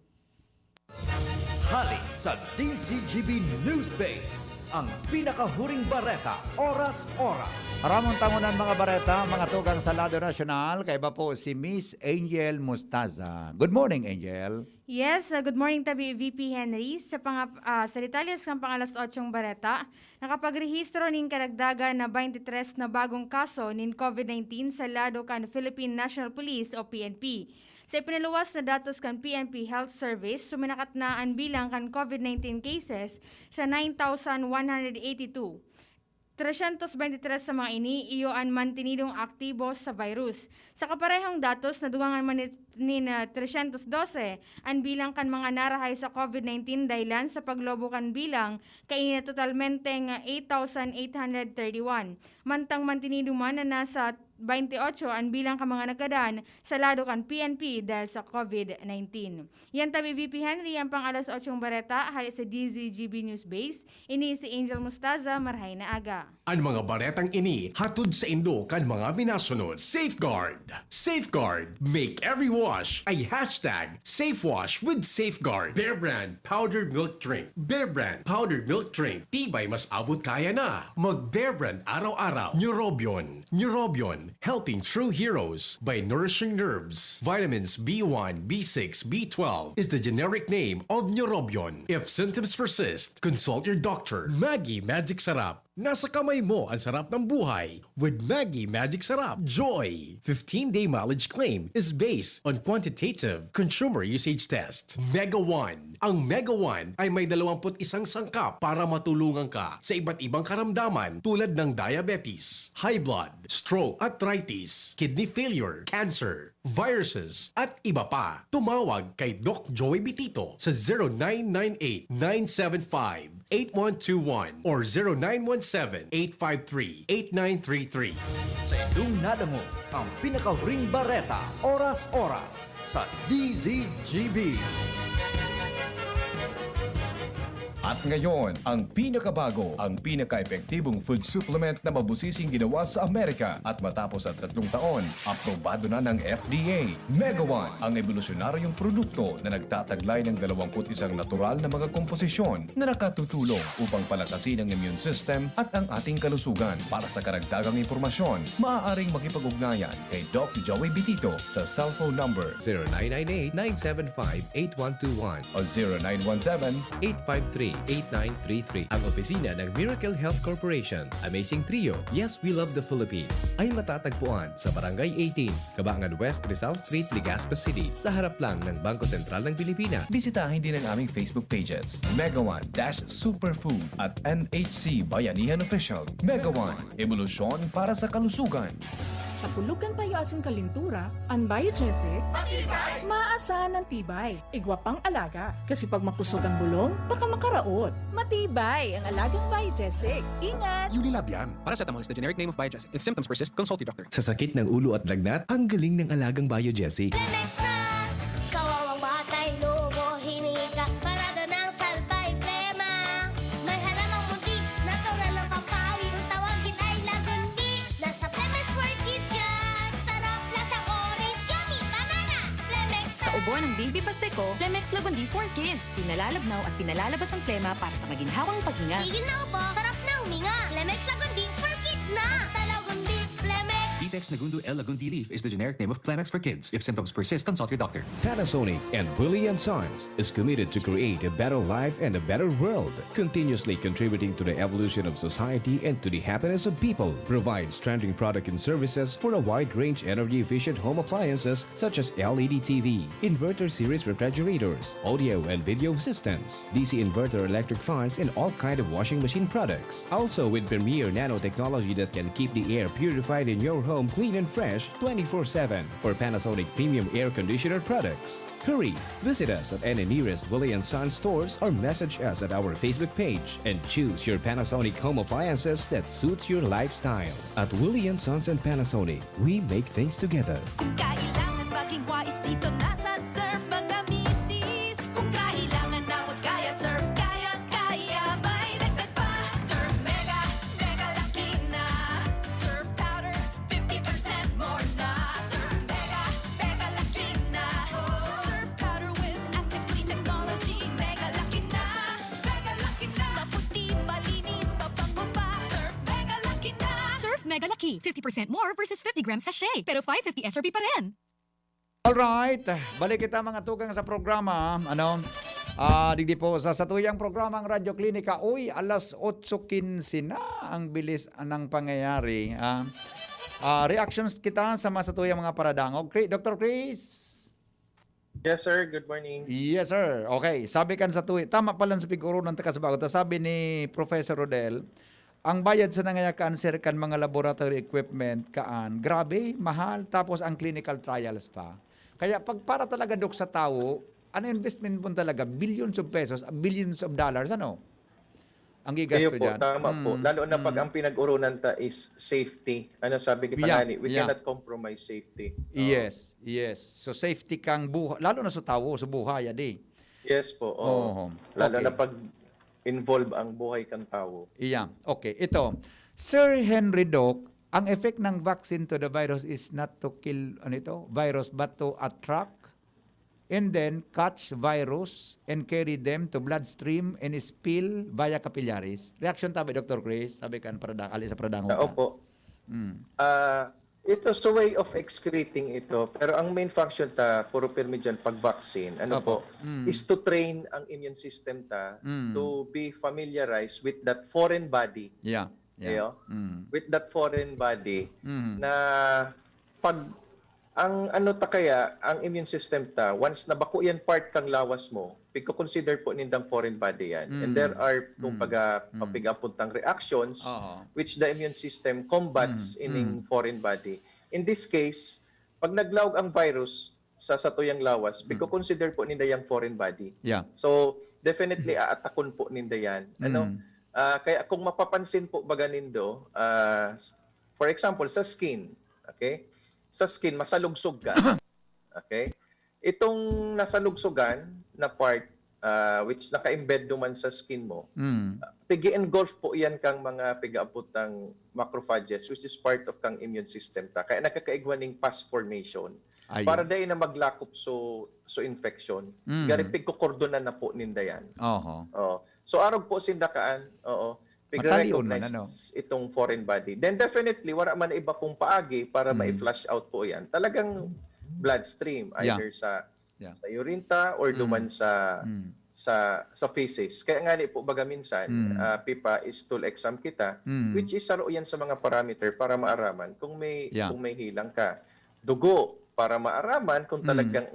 Hali sa D C G B News Base, ang pinakahuring bareta, oras-oras. Ramon tangonan mga bareta, mga tugang sa lado nasyonal, kaiba po si Miss Angel Mustaza. Good morning, Angel. Yes, uh, good morning, tabi V P Henry. Sa panga-, ah, sa detalyes kan pang-alas otsong bareta, nakapagrehistro nin karagdagan na twenty-three na bagong kaso nin COVID nineteen sa lado kan Philippine National Police o P N P. Sa ipinaluwas na datos kan P N P Health Service, suminakat na an bilang kan COVID nineteen cases sa nine thousand one hundred eighty-two. Tresyentos bente tres sa mga ini, iyo an mantinidong aktibo sa virus. Sa kaparehong datos, nadugangan man ni-, nin, ah, tresyentos dose an bilang kan mga narahay sa COVID nineteen dahilan sa paglobo kan bilang kaini na totalmenteng eight thousand eight hundred thirty-one. Mantang mantinido man na nasa twenty-ocho an bilang kan mga nagkadan sa lado kan P N P dahil sa COVID nineteen. Yan tabi, V P Henry, ang pang-alas otsong bareta, hali sa D Z G B News Base. Ini si Angel Mustaza, marhay na aga. An mga baretang ini hatod saindo kan mga minasunod. Safeguard. Safeguard. Make every wash a hashtag safe wash with Safeguard. Bear Brand Powdered Milk Drink. Bear Brand Powdered Milk Drink. Tibay mas abot kaya na. Mag Bear Brand araw-araw. Neurobion. Neurobion. Helping true heroes by nourishing nerves. Vitamins B one, B six, B twelve is the generic name of Neurobion. If symptoms persist, consult your doctor. Maggi Magic Sarap. Nasa kamay mo ang sarap ng buhay with Maggi Magic Sarap. Joy! Fifteen-day mileage claim is based on quantitative consumer usage test. Mega One. Ang Mega One ay may dalawampu't isang sangkap para matulungan ka sa iba't ibang karamdaman tulad ng diabetes, high blood, stroke, arthritis, kidney failure, cancer, viruses, at iba pa. Tumawag kay Doc Joey Bitito sa zero nine nine eight nine seven five eight one two one or zero nine one seven eight five three eight nine three three. Sa indong nadangog ang pinakahuring bareta, oras-oras sa D Z G B. At ngayon, ang pinakabago, ang pinaka-epektibong food supplement na mabusising ginawa sa Amerika at matapos ang tatlong taon, aprobado na ng F D A. Mega One, ang ebolusyonaryong produkto na nagtataglay ng dalawampu't isang natural na mga komposisyon na nakatutulong upang palakasin ang immune system at ang ating kalusugan. Para sa karagdagang impormasyon, maaaring makipag-ugnayan kay Doc Joey Bitito sa cellphone number zero nine nine eight nine seven five eight one two one o zero nine one seven eight five three eight nine three three. Ang opisina ng Miracle Health Corporation, Amazing Trio, Yes, We Love the Philippines, ay matatagpuan sa Barangay eighteen, Cabangan West, Rizal Street, Legazpi City, sa harap lang ng Bangko Sentral ng Pilipinas. Bisitahin din ang aming Facebook pages, Mega One dash Superfood at M H C Bayanihan Official. Mega One, ebolusyon para sa kalusugan. Sa pulugan payo asin kalintura, an Biogesic, matibay, maasahan an tibay. Igwa pang alaga, kasi pag makusog ang bulong, baka makaraot. Matibay ang alagang Biogesic. Ingat! Unilab yan. Paracetamol is the generic name of Biogesic. If symptoms persist, consult your doctor. Sa sakit ng ulo at lagnat, ang galing ng alagang Biogesic. Lemex na! Kawawang batay, lobo, hinika, parada ng salbay, plema. May halamang muntik, natural na pampawi. Kung tawagin ay lagundi, nasa Lemex for Kids yan. Sarap, lasang orange, yummy, banana. Lemex Sa na! Ubo ng baby pastiko, Lemex Lagundi for Kids. Pinalalabnaw at pinalalabas ang plema para sa maginhawang paghinga. Tigil na ubo, sarap na huminga. Lemex Lagundi for Kids na! Basta Lagundi, Lemex! Vitex Nagundo L Lagundi Leaf is the generic name of Plemex for Kids. If symptoms persist, consult your doctor. Panasonic and Willie and Sons is committed to create a better life and a better world, continuously contributing to the evolution of society and to the happiness of people. Provides trending product and services for a wide range energy-efficient home appliances such as L E D T V, inverter series refrigerators, audio and video systems, D C inverter electric fans, and all kind of washing machine products. Also with premier nanotechnology that can keep the air purified in your home clean and fresh twenty-four seven for Panasonic premium air conditioner products. Hurry! Visit us at any nearest Willie and Sons stores or message us at our Facebook page and choose your Panasonic home appliances that suits your lifestyle. At Willie and Sons and Panasonic, we make things together. Kung kailangan maging wais dito, nasa Surf Magamisis. Kung kailangan na magkaya, Surf Kaya, kaya may dagdag pa. Surf Mega, Mega Laki na. Surf Powder, fifty percent more na. Surf Mega, Mega Laki na. Surf Powder with active clean technology. Mega Laki na, Mega Laki na. Maputi, malinis, mabango pa. Surf Mega Laki na. Surf Mega Laki, fifty percent more versus fifty gram sachet, pero five fifty S R P pa rin. Alright, balik kita, mga tugang, sa programa, ano? Ah, digdi po sa satuyang programa ang Radyo Klinika. Uy, alas otso quince na, ang bilis ng pangyayari, ah. Ah, reactions kita sa mga satuyang mga paradangog. Cri-, Doctor Chris? Yes, sir. Good morning. Yes, sir. Okay, sabi kan sa tuwi, tama pala sa pig-oronan ta kas bago ta. Sabi ni Professor Rodel, ang bayad sa nangayakan, sir, kan mga laboratory equipment, kaan, grabe, mahal. Tapos ang clinical trials pa. Kaya pag para talaga, Dok, sa tawo, ano investment mo talaga? Billions of pesos, billions of dollars, ano? Ang Kayo gigasto po, diyan. Tama po. Mm, Lalo na pag mm. ang pinag-urunan ta is safety. Ano sabi kita Yeah, ngani, we yeah. cannot compromise safety. Oo. Yes, yes. So safety kang buha-, lalo na sa tawo, sa buhay, adi. Yes po, oo. Oo, Lalo okay. na pag involve ang buhay kang tawo. Iya, okay. Ito, Sir Henry Doc, ang effect ng vaccine to the virus is not to kill, ano ito, virus, but to attract and then catch virus and carry them to bloodstream and spill via capillaries. Reaction ta ba, Doctor Chris? Sabi kan Prada, ali sa Prada Ah, opo. Mm. Ah, ito sa way of excreting ito, pero ang main function ta, puro pirmi dyan, pag vaccine, ano Opo. po, Mm. is to train ang immune system ta Mm. to be familiarized with that foreign body. Yeah. Yeah. Iyo, mm, with that foreign body, mm, na pag ang ano ta kaya, ang immune system ta, once na bako yan part kang lawas mo, pigko-consider po nindang foreign body yan. And, mm, there are, mm, kumbaga, mm, papig-apod tang reactions, oho, which the immune system combats, mm, ining, mm, foreign body. In this case, pag naglaog ang virus sa satuyang lawas, mm, pigko-consider po ninda yang foreign body. Yeah. So, definitely, aatakon po ninda yan. Ano? Mm. Ah, kaya kung mapapansin po baga nindo, ah, for example, sa skin, okay? Sa skin, masalugsog ka. Okay? Itong nasalugsogan na part, ah, which naka-embed duman sa skin mo, mm, pig-engulf po yan kang mga pig-aabot ng macrophages, which is part of kang immune system ta. Kaya nagkakaigwa ning pus formation. Ayun. Para dai na maglakop so, so infection. Mm. Gari pigkokordonan na po ninda yan. Oho. Oh. So, arog po sinda kaan, oo. Matalion man, ano? Pigre-recognize itong foreign body. Then definitely, wala man iba pong paagi para, mm, ma-flush out po yan. Talagang bloodstream, yeah, either sa, yeah, sa urine ta or, mm, duman sa, mm, sa, sa feces. Kaya nga ni po baga minsan, mm, ah, PIPA stool exam kita, mm, which is saro yan sa mga parameter para maaraman kung may, yeah, kung may hilang ka. Dugo, para maaraman kung, mm, talagang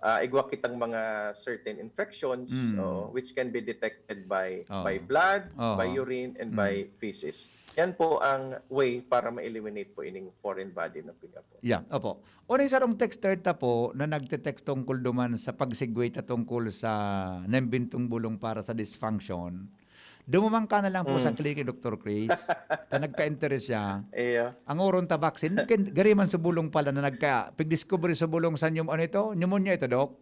ah, igwa kitang mga certain infections, mm, oo, which can be detected by, oo, by blood, oo, by urine, and, mm, by feces. Yan po ang way para ma-eliminate po ining foreign body na pig-apo. Yeah, opo. Uning sarong texter ta po na nagte-text tungkol duman sa pagsigway ta tungkol sa naimbentong bulong para sa dysfunction. Dumuman ka na lang po sa, mm, clinic ni Doktor Chris. Ta nagka-interes siya. Iyo. Ang oron ta vaccine, ken-, gari man sa bulong pala na nagka-, pigdiscover sa bulong sa pneum-, ano ito? Pneumonia ito, Doc?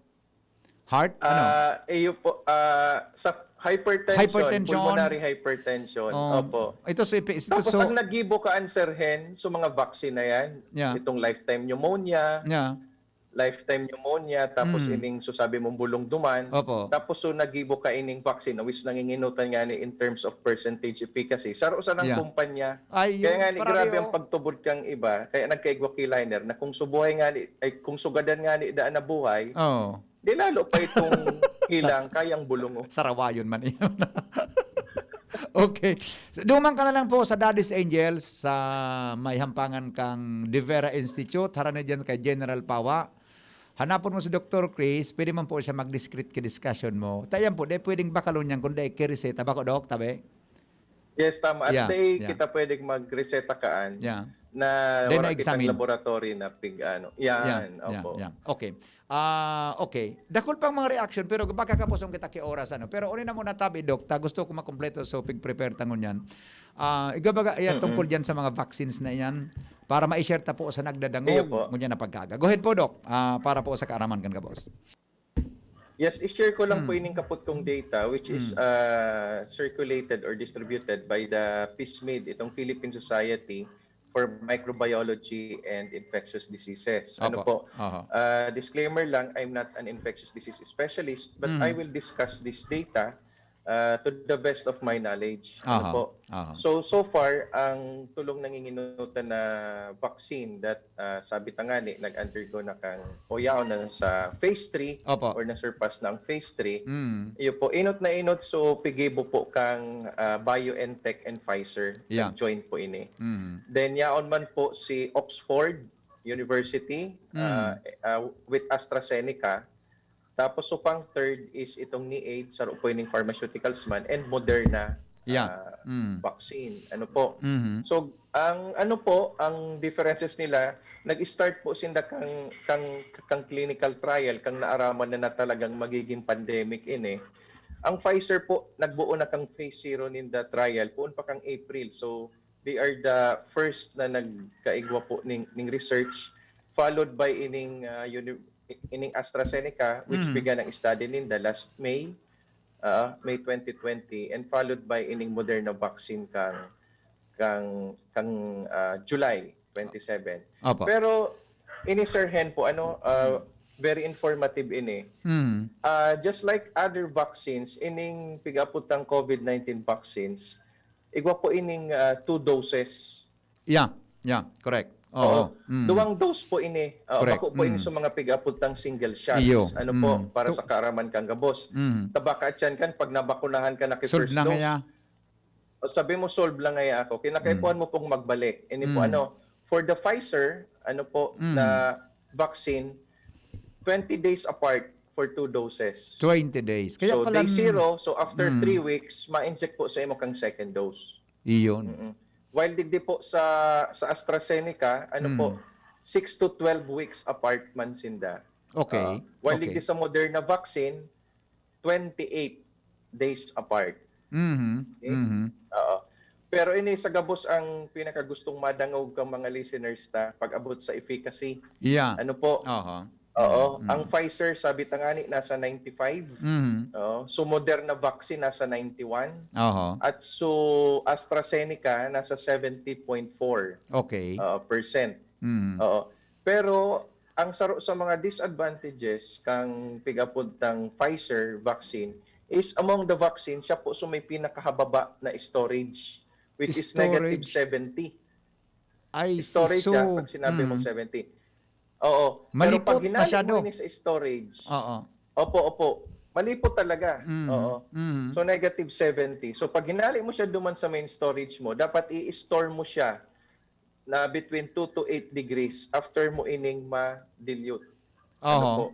Heart? Ano? Ah, iyo po, ah, sa hypertension, hypertension, pulmonary hypertension. Oh, opo. Ito si, ito. Tapos so ang nagibo ka, Sir Hen, so mga vaccine na yan, yeah, itong lifetime pneumonia, yeah, lifetime pneumonia, tapos, mm, ining so sabi mong bulong duman. Opo. Tapos so nagibo ka ining vaccine, which nanginginutan nga ni in terms of percentage efficacy. Saro sa nang, yeah, kumpanya. Ay, kaya nga ni, grabe ang pagtubod kang iba, kaya nagkaigwa ki liner na kung subuhay nga ni, ay, kung sugadan nga ni daan na buhay, oh, di lalo pa itong hilang, kayang bulong, oh. Sarawayon man iyon. Okay. So, duman ka na lang po sa Daddy's Angels sa may hampangan kang De Vera Institute, harani diyan kay General Pawa. Hanapon mo si Doktor Chris, pwede man po siya mag-discreet ki discussion mo. Ta yan po, di pwedeng bakalon yan, kundi ki reseta. Bako, Doc, tabi? Yes, tama. At, yeah, di, yeah, kita pwedeng mag-reseta kaan, yeah, na then wala kitang na-examine laboratory na pig-ano. Yeah, yan, yeah, opo, yeah. Okay. Ah, okay. Dakul pang mga reaction, pero baka kapuson kita ki oras, ano. Pero uni na muna tabi, Doc, ta gusto ko makumpleto, so pig-prepare ta ngunyan. Ah, igwa baga, iya, mm-mm, tungkol diyan sa mga vaccines na iyan, para ma-share ta po sa nagdadangog, iyo po, ngunyan na pagkaaga. Go ahead po, Doc, ah, para po sa kaaraman kan gabos. Yes, i-share ko lang po, hmm, ining kapot kong data, which is, hmm, uh, circulated or distributed by the PHISMID, itong Philippine Society for Microbiology and Infectious Diseases. Ano, opo, po? Aha. Uh, disclaimer lang, I'm not an infectious disease specialist, but, hmm, I will discuss this data uh, to the best of my knowledge. Ano, aha, po? Aha. So, so far, ang tulong nanginginutan na vaccine that, uh, sabi ta nga ni, nag-undergo na kang, o yaon na sa phase three, opo, or na-surpass na ang phase three, mm, iyo po, inot na inot, so pigibo po kang, uh, BioNTech and Pfizer. Yeah. Nag-join po ini. Mm. Then, yaon man po si Oxford University, mm, uh, uh, with AstraZeneca. Tapos, so pang third is itong NIAID, saro po ining pharmaceuticals man, and Moderna, yeah, ah, mm, vaccine. Ano po? Mhm. So, ang ano po, ang differences nila, nag-start po sinda kang, kang, kang clinical trial, kang naaraman na, na talagang magiging pandemic ini. Ang Pfizer po, nagbuo na kang phase zero ninda trial, poon pa kang April. So, they are the first na nagkaigwa po ning, ning research, followed by ining, ah, uni-, ining AstraZeneca, which, mm, began ang study ninda last May, ah, May twenty twenty, and followed by ining Moderna vaccine kang, kang, kang, ah, July twenty-seven. Opo. Pero ini, Sir Hen po, ano, ah, mm, very informative ini. Mm. Ah, just like other vaccines, ining pig-apod tang COVID nineteen vaccines, igwa po ining, ah, two doses. Yeah, yeah, correct. Oo. Oo. Mm. Duwang dose po ini. Oo, correct, bako po ini, mm, sa mga pig-apod tang single shots. Iyo. Ano po, mm, para sa kaaraman kang gabos. Mm. Ta baka atyan kan, pag nabakunahan ka na ki first dose, sud na kaya. O, sabi mo, solve lang ngaya ako. Kinakaipuhan mo pong magbalik. Ini po, ano, for the Pfizer, ano po, na vaccine, twenty days apart for two doses. Twenty days. Kaya So, pala, day zero, so after three weeks, ma-inject po sa imo kang second dose. Iyon. Mm. While digdi po sa sa AstraZeneca, ano po, six to twelve weeks apart man sinda. Okay. Ah, while Okay. digdi sa Moderna vaccine, twenty-eight days apart. Mhm. Okay? Mhm. Oo. Pero ini sa gabos ang pinakagustong madangog kang mga listeners ta pag-abot sa efficacy. Yeah. Ano po? Aha. Oo. Mm. Ang Pfizer, sabi tangani, nasa ninety-five. Mhm. Oo. So Moderna vaccine, nasa ninety-one. Aha. At so AstraZeneca, nasa seventy point four Okay. uh, percent. Mhm. Oo. Pero ang saro sa mga disadvantages kang pigapod tang Pfizer vaccine is among the vaccine, siya po so may pinakahababa na storage, which is Storage. negative seventy. Ay, Storage so, siya, pag sinabi mong mm. seventy. Oo. Malipot Pero pag hinali masyado. mo ini sa storage, Oo. opo, opo. Malipot talaga. Mm. Oo. Mm. So, negative seventy. So, pag hinali mo siya duman sa main storage mo, dapat i-store mo siya na between two to eight degrees after mo ining ma-dilute. Ano Oho. po?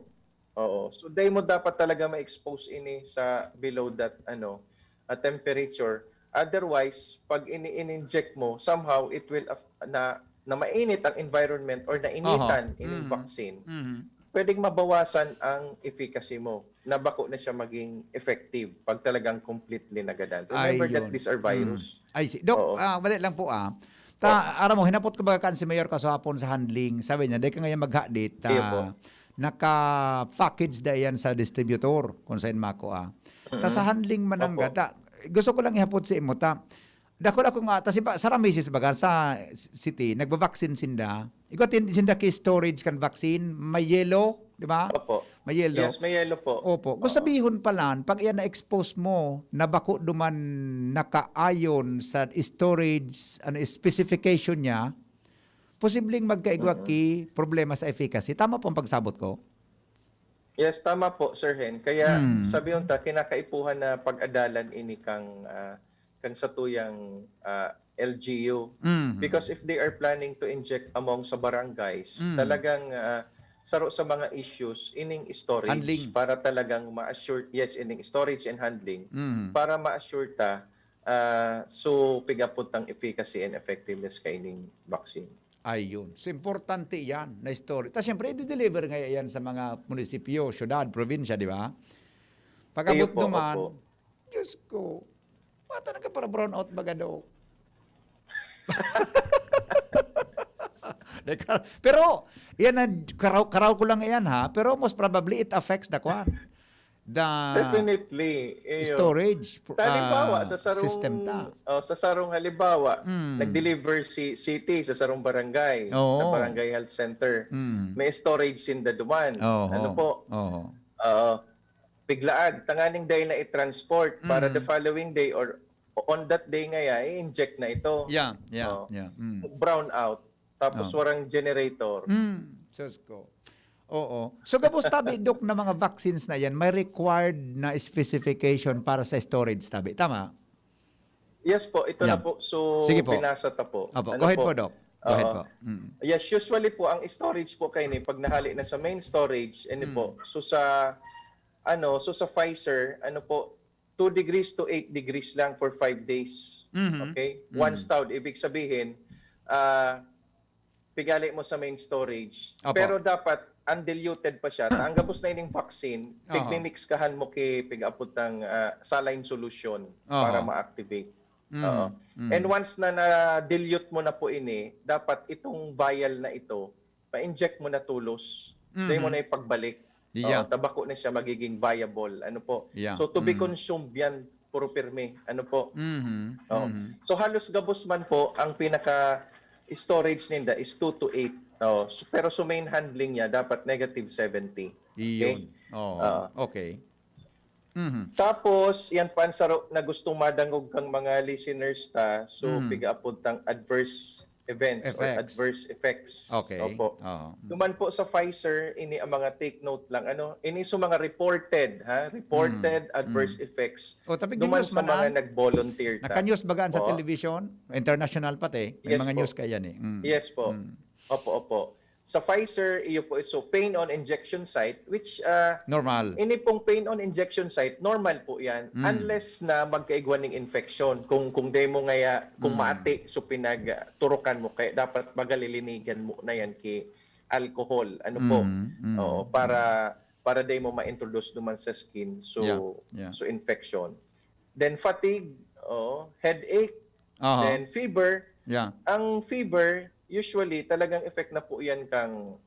Oo. So, dai mo dapat talaga ma-expose ini sa below that, ano, a temperature. Otherwise, pag ini-inject mo, somehow it will af- na na mainit ang environment or nainitan Oho. ining Mm. vaccine, Mhm. pwedeng mabawasan ang efficacy mo na bako na siya maging effective pag talagang completely nagadan. Remember that Ayun. these are virus. Mm. I see. Doc, Oo. ah, balik lang po, ah. Ta, aram mo, hinapot ko baga kan si Mayor kasapon sa handling. Sabi niya, "Dai ka ngayon maghadit." Iyo po. Naka-package da yan sa distributor, kung saan mako, ah. Ta sa handling man ang Opo. gata. Gusto ko lang ihapot sa imo, ta. Dakul ako nga, ta si ba, sa Rameses baga, sa city, nagbabaksin sinda. Ikaw, tin-, sinda ki storage kan vaccine, may yellow, di ba? Opo. May yellow. Yes, may yellow po. Opo. Kung sabihon pa lang, pag iyan na-expose mo, na bako duman nakaayon sa storage, ano, specification niya, posibleng magkaigwa ki problema sa efficacy. Tama po ang pagsabot ko? Yes, tama po, Sir Hen. Kaya Hmm. sabi ta, kinakaipuhan na pag-adalan ini kang, ah, kang satuyang, ah, L G U. Mhm. Because if they are planning to inject among sa barangays, Mm. talagang, ah, saro sa mga issues, ining storage Handling. para talagang ma-assure, yes, ining storage and handling, Mhm. para ma-assure ta, ah, so pigapod tang efficacy and effectiveness kaining vaccine. Ayun. So, importante yan na story. Tapos, siyempre, i-deliver nga yan sa mga munisipyo, syudad, probinsya, di ba? Pag-abot Iyo po, naman, opo. Diyos ko, mata na ka para brown out baga daw. Pero, yan na, karaw, karaw ko lang yan, ha? Pero most probably, it affects the kwan. The Definitely. Iyo. storage pr- Halimbawa, ah, sa sarong, system ta. Oh, sa sarong halimbawa, Mm. nag-deliver si city sa sarong barangay, Oo. sa barangay health center. Mm. May storage sinda duman. Oo. Ano po? Oo. Oo. Piglaag, tanganing day na i-transport para Mm. the following day or on that day nga ya, i-inject na ito. Yeah, yeah, Oh. yeah. Mm. Brown out. Tapos Oh. warang generator. Mm, Diyos ko. Oo. So, gabos tabi, Doc, na mga vaccines na yan, may required na specification para sa storage tabi. Tama? Yes po, ito na Yan. po. So, Sige po. binasa ta po. Opo, Ano go ahead po? po, Doc. Go ahead Oo. po. Mm. Yes, usually po, ang storage po kayo ni, pag nahali na sa main storage, ano Mm. po, so sa, ano, so sa Pfizer, ano po, two degrees to eight degrees lang for five days. Mhm. Okay? Mm. Once thawed, ibig sabihin, ah, pigali mo sa main storage. Opo. Pero dapat undiluted pa siya. Ta ang gabos na ining vaccine, Aha. tigmimixkahan mo ki pig-apod tang, ah, saline solution Aha. para ma-activate. Mm, Oo. mm. And once na na-dilute mo na po ini, dapat itong vial na ito, ma-inject mo na tolos. Mhm. Dahil mo na ipagbalik. Yeah. Oo, ta bako na siya magiging viable. Ano po? Yeah. So, to be Mm. consumed yan, puro pirmi. Ano po? Mhm, Oo. mhm. So, halos gabos man po, ang pinaka storage ninda is two to eight. Oh, so, pero sa main handling niya, dapat negative seventy. Iyon. Oo. Ah. Okay. Mhm. Tapos, yan pa ang saro na gustong madangog kang mga listeners ta. So, Mm. piga-apod tang adverse events or Effects. adverse effects. Okay. Opo. Oo. Duman po sa Pfizer, ini ang mga take note lang. Ano, ini sa mga reported, ha? Reported Mm, adverse mm. effects. O, tapi Duman ginews sa man mga ang- nag-volunteer ta. Naka-news baga sa Po. television, international pati. May Yes mga po. News kaya ni. Mm. Yes po. Mm. Opo, opo. Sa Pfizer, iyo po, so pain on injection site, which uh, Normal. Ini pong pain on injection site, normal po yan. Mm. Unless na magkaigwa ning infection. Kung, kung demo ngaya, kung Mm. mati, so pinagturukan mo, kaya dapat magalilinigan mo na yan ki alcohol. Ano po? Mm, mm, Oo, para para demo ma-introduce duman sa skin. So, Yeah, yeah. So infection. Then fatigue, oh, headache, Aha. Then fever. Yeah. Ang fever, usually, talagang effect na po yan kang,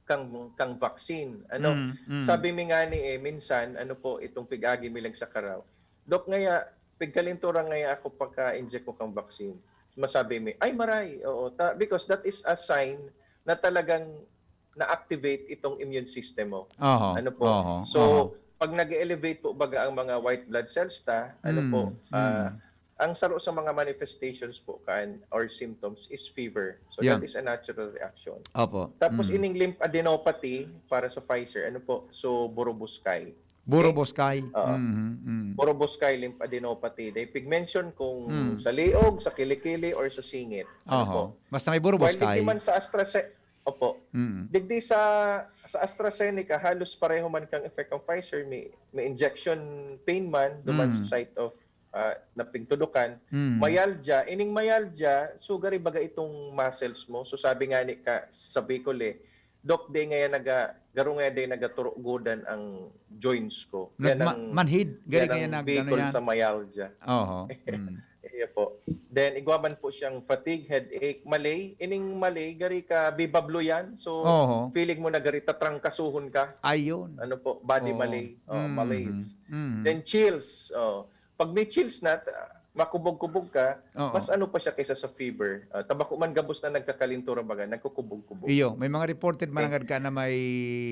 kang, kang vaccine. Ano? Mm, mm. Sabi mi nga ni eh, minsan, ano po, itong pig-agi mi lang sa karaw. Dok, ngaya, pigkalintura ngaya ako pagka-inject ko kang vaccine. Masabi mi, ay maray, oo. Ta, because that is a sign na talagang na-activate itong immune system mo. Aha, Ano po? aha, So, aha. Pag nag-elevate po baga ang mga white blood cells ta, ano Mm, po, ah, mm. Ang saro sa mga manifestations po kan or symptoms is fever. So Yeah. That is a natural reaction. Opo. Tapos Mm. ining lymphadenopathy para sa Pfizer, ano po? So burubuskay. Burubuskay. Oo. Mhm, mm. Burubuskay lymphadenopathy. They pig-mention kung Mm. sa liog, sa kilikili, or sa singit. Ano Oho. po? Basta may While burubuskay. digdi man sa AstraZe-, opo. Mm. Digdi sa sa AstraZeneca, halos pareho man kang effect ang Pfizer. May, may injection pain man, duman Mm. sa site of ah, na pigtudukan. Mm. Myalgia, ining myalgia, so gari baga itong muscles mo. So sabi nga ni ka, sa Bicol eh, Dok, di ngaya naga, garo ngaya di nagaturugodan ang joints ko. Yan Nagma- ang, manhid, gari yan kaya ang nag- Bicol ano yan? Sa myalgia. Oho. Mm. Iya po. Then, igwa man po siyang fatigue, headache, malay. Ining malay, gari ka bibablo yan. So, Oho. Feeling mo na gari tatrangkasuhon ka. Ayun. Ano po, body Oo. malay. Oh, Mm, malaise. mm. Then chills. Oh. Pag may chills na, ta- makubog-kubog ka, Oo. Mas ano pa siya kaysa sa fever. Ah, tabako man gabos na nagkakalintura baga, nagkukubog-kubog. Iyo, may mga reported man Okay. Agad ka na may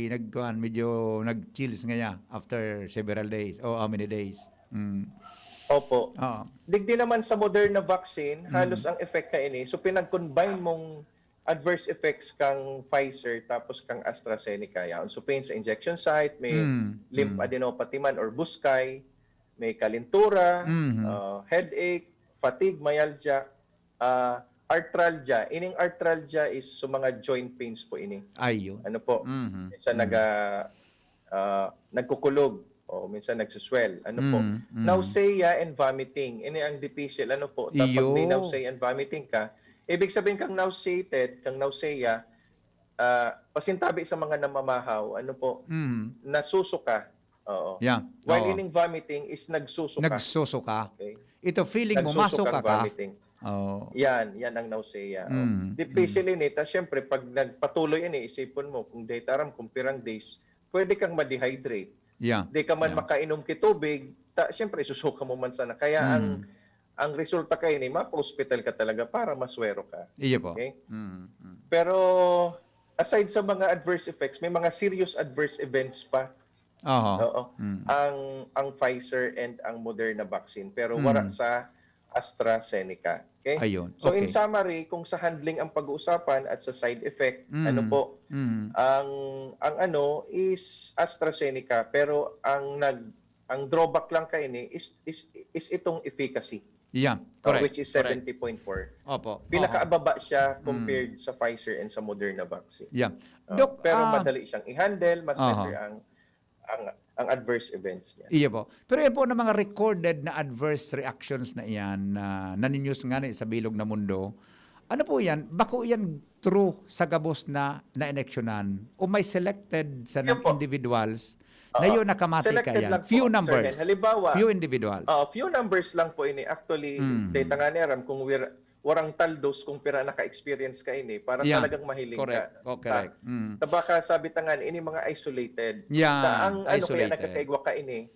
nagkuhan, medyo nag-chills nga ya after several days. Oh, how many days? Mm. Opo. Oo. Digdi naman sa Moderna vaccine, Mm. halos ang effect ka ini. So pinag-combine mong adverse effects kang Pfizer tapos kang AstraZeneca. Yan. So pain sa injection site, may Mm. lymphadenopathy man or buskay, may kalintura, Mhm. uh, headache, fatigue, myalgia, uh, arthralgia. Ining arthralgia is so mga joint pains po ini. Ayun. Ano po? Mhm. Sa Mm. naga, ah, nagkukulog o minsan nagsuswell. Ano po? Mm, mm. Nausea and vomiting. Ini ang dipisil. Ano po? Tapos Iyo. May nausea and vomiting ka, ibig sabihin kang nauseated, kang nausea, ah, pasintabi sa mga namamahaw, ano po? Mm. Nasusuka. Oo. Yeah. While Oo. Ining vomiting is nagsusuka. Nagsusuka. Okay. Ito feeling mo, Nagsusuka masuka ang ka. Vomiting. Oo. Yan, yan ang nausea. Oh. Mm, Dipisil ini, ta syempre, pag nagpatuloy ini, isipon mo, kung data aram, kung pirang days, pwede kang ma-dehydrate. Yeah. Di ka man Yeah. Makainom ki tubig, ta, syempre, isusuka mo man sana. Kaya ang Mm. ang resulta kayo ini, mapa-hospital ka talaga para maswero ka. Iyo po. Okay? Mm, mm. Pero, aside sa mga adverse effects, may mga serious adverse events pa. Oho. Oo. Mm. Ang ang Pfizer and ang Moderna vaccine, pero wala Mm. sa AstraZeneca. Okay? Ayun. So in Okay. summary, kung sa handling ang pag-uusapan at sa side effect, Mm. ano po, Mm. ang ang ano is AstraZeneca, pero ang nag ang drawback lang kaini is is is itong efficacy, Yeah, uh, correct. which is Correct. seventy point four. Opo. Pinakaababa siya Mm. compared sa Pfizer and sa Moderna vaccine. Yeah. Uh, Doc, pero ah, madali siyang i-handle, mas Aha. lesser ang ang ang adverse events niya. Iyo po. Pero yan po ng mga recorded na adverse reactions na iyan na naninews nga na sa bilog na mundo, ano po yan? Bako yan true sa gabos na na-ineksyonan? O may selected sa Yun po. individuals na Oo. yun nakamati Selected kaya? lang po, Few Sir numbers. Hen. Halimbawa, Few individuals. Oh, few numbers lang po ini. Actually, Mm. data nga ni aram kung wir, warang taldos kung pira naka-experience ka ini para Yeah. Talagang mahiling Correct. ka. Oh, correct. Mm. Tabaka sabi ta nga, ini mga isolated. Yeah, Ta ang ano kaya isolated. Nagkakaigwa ka ini?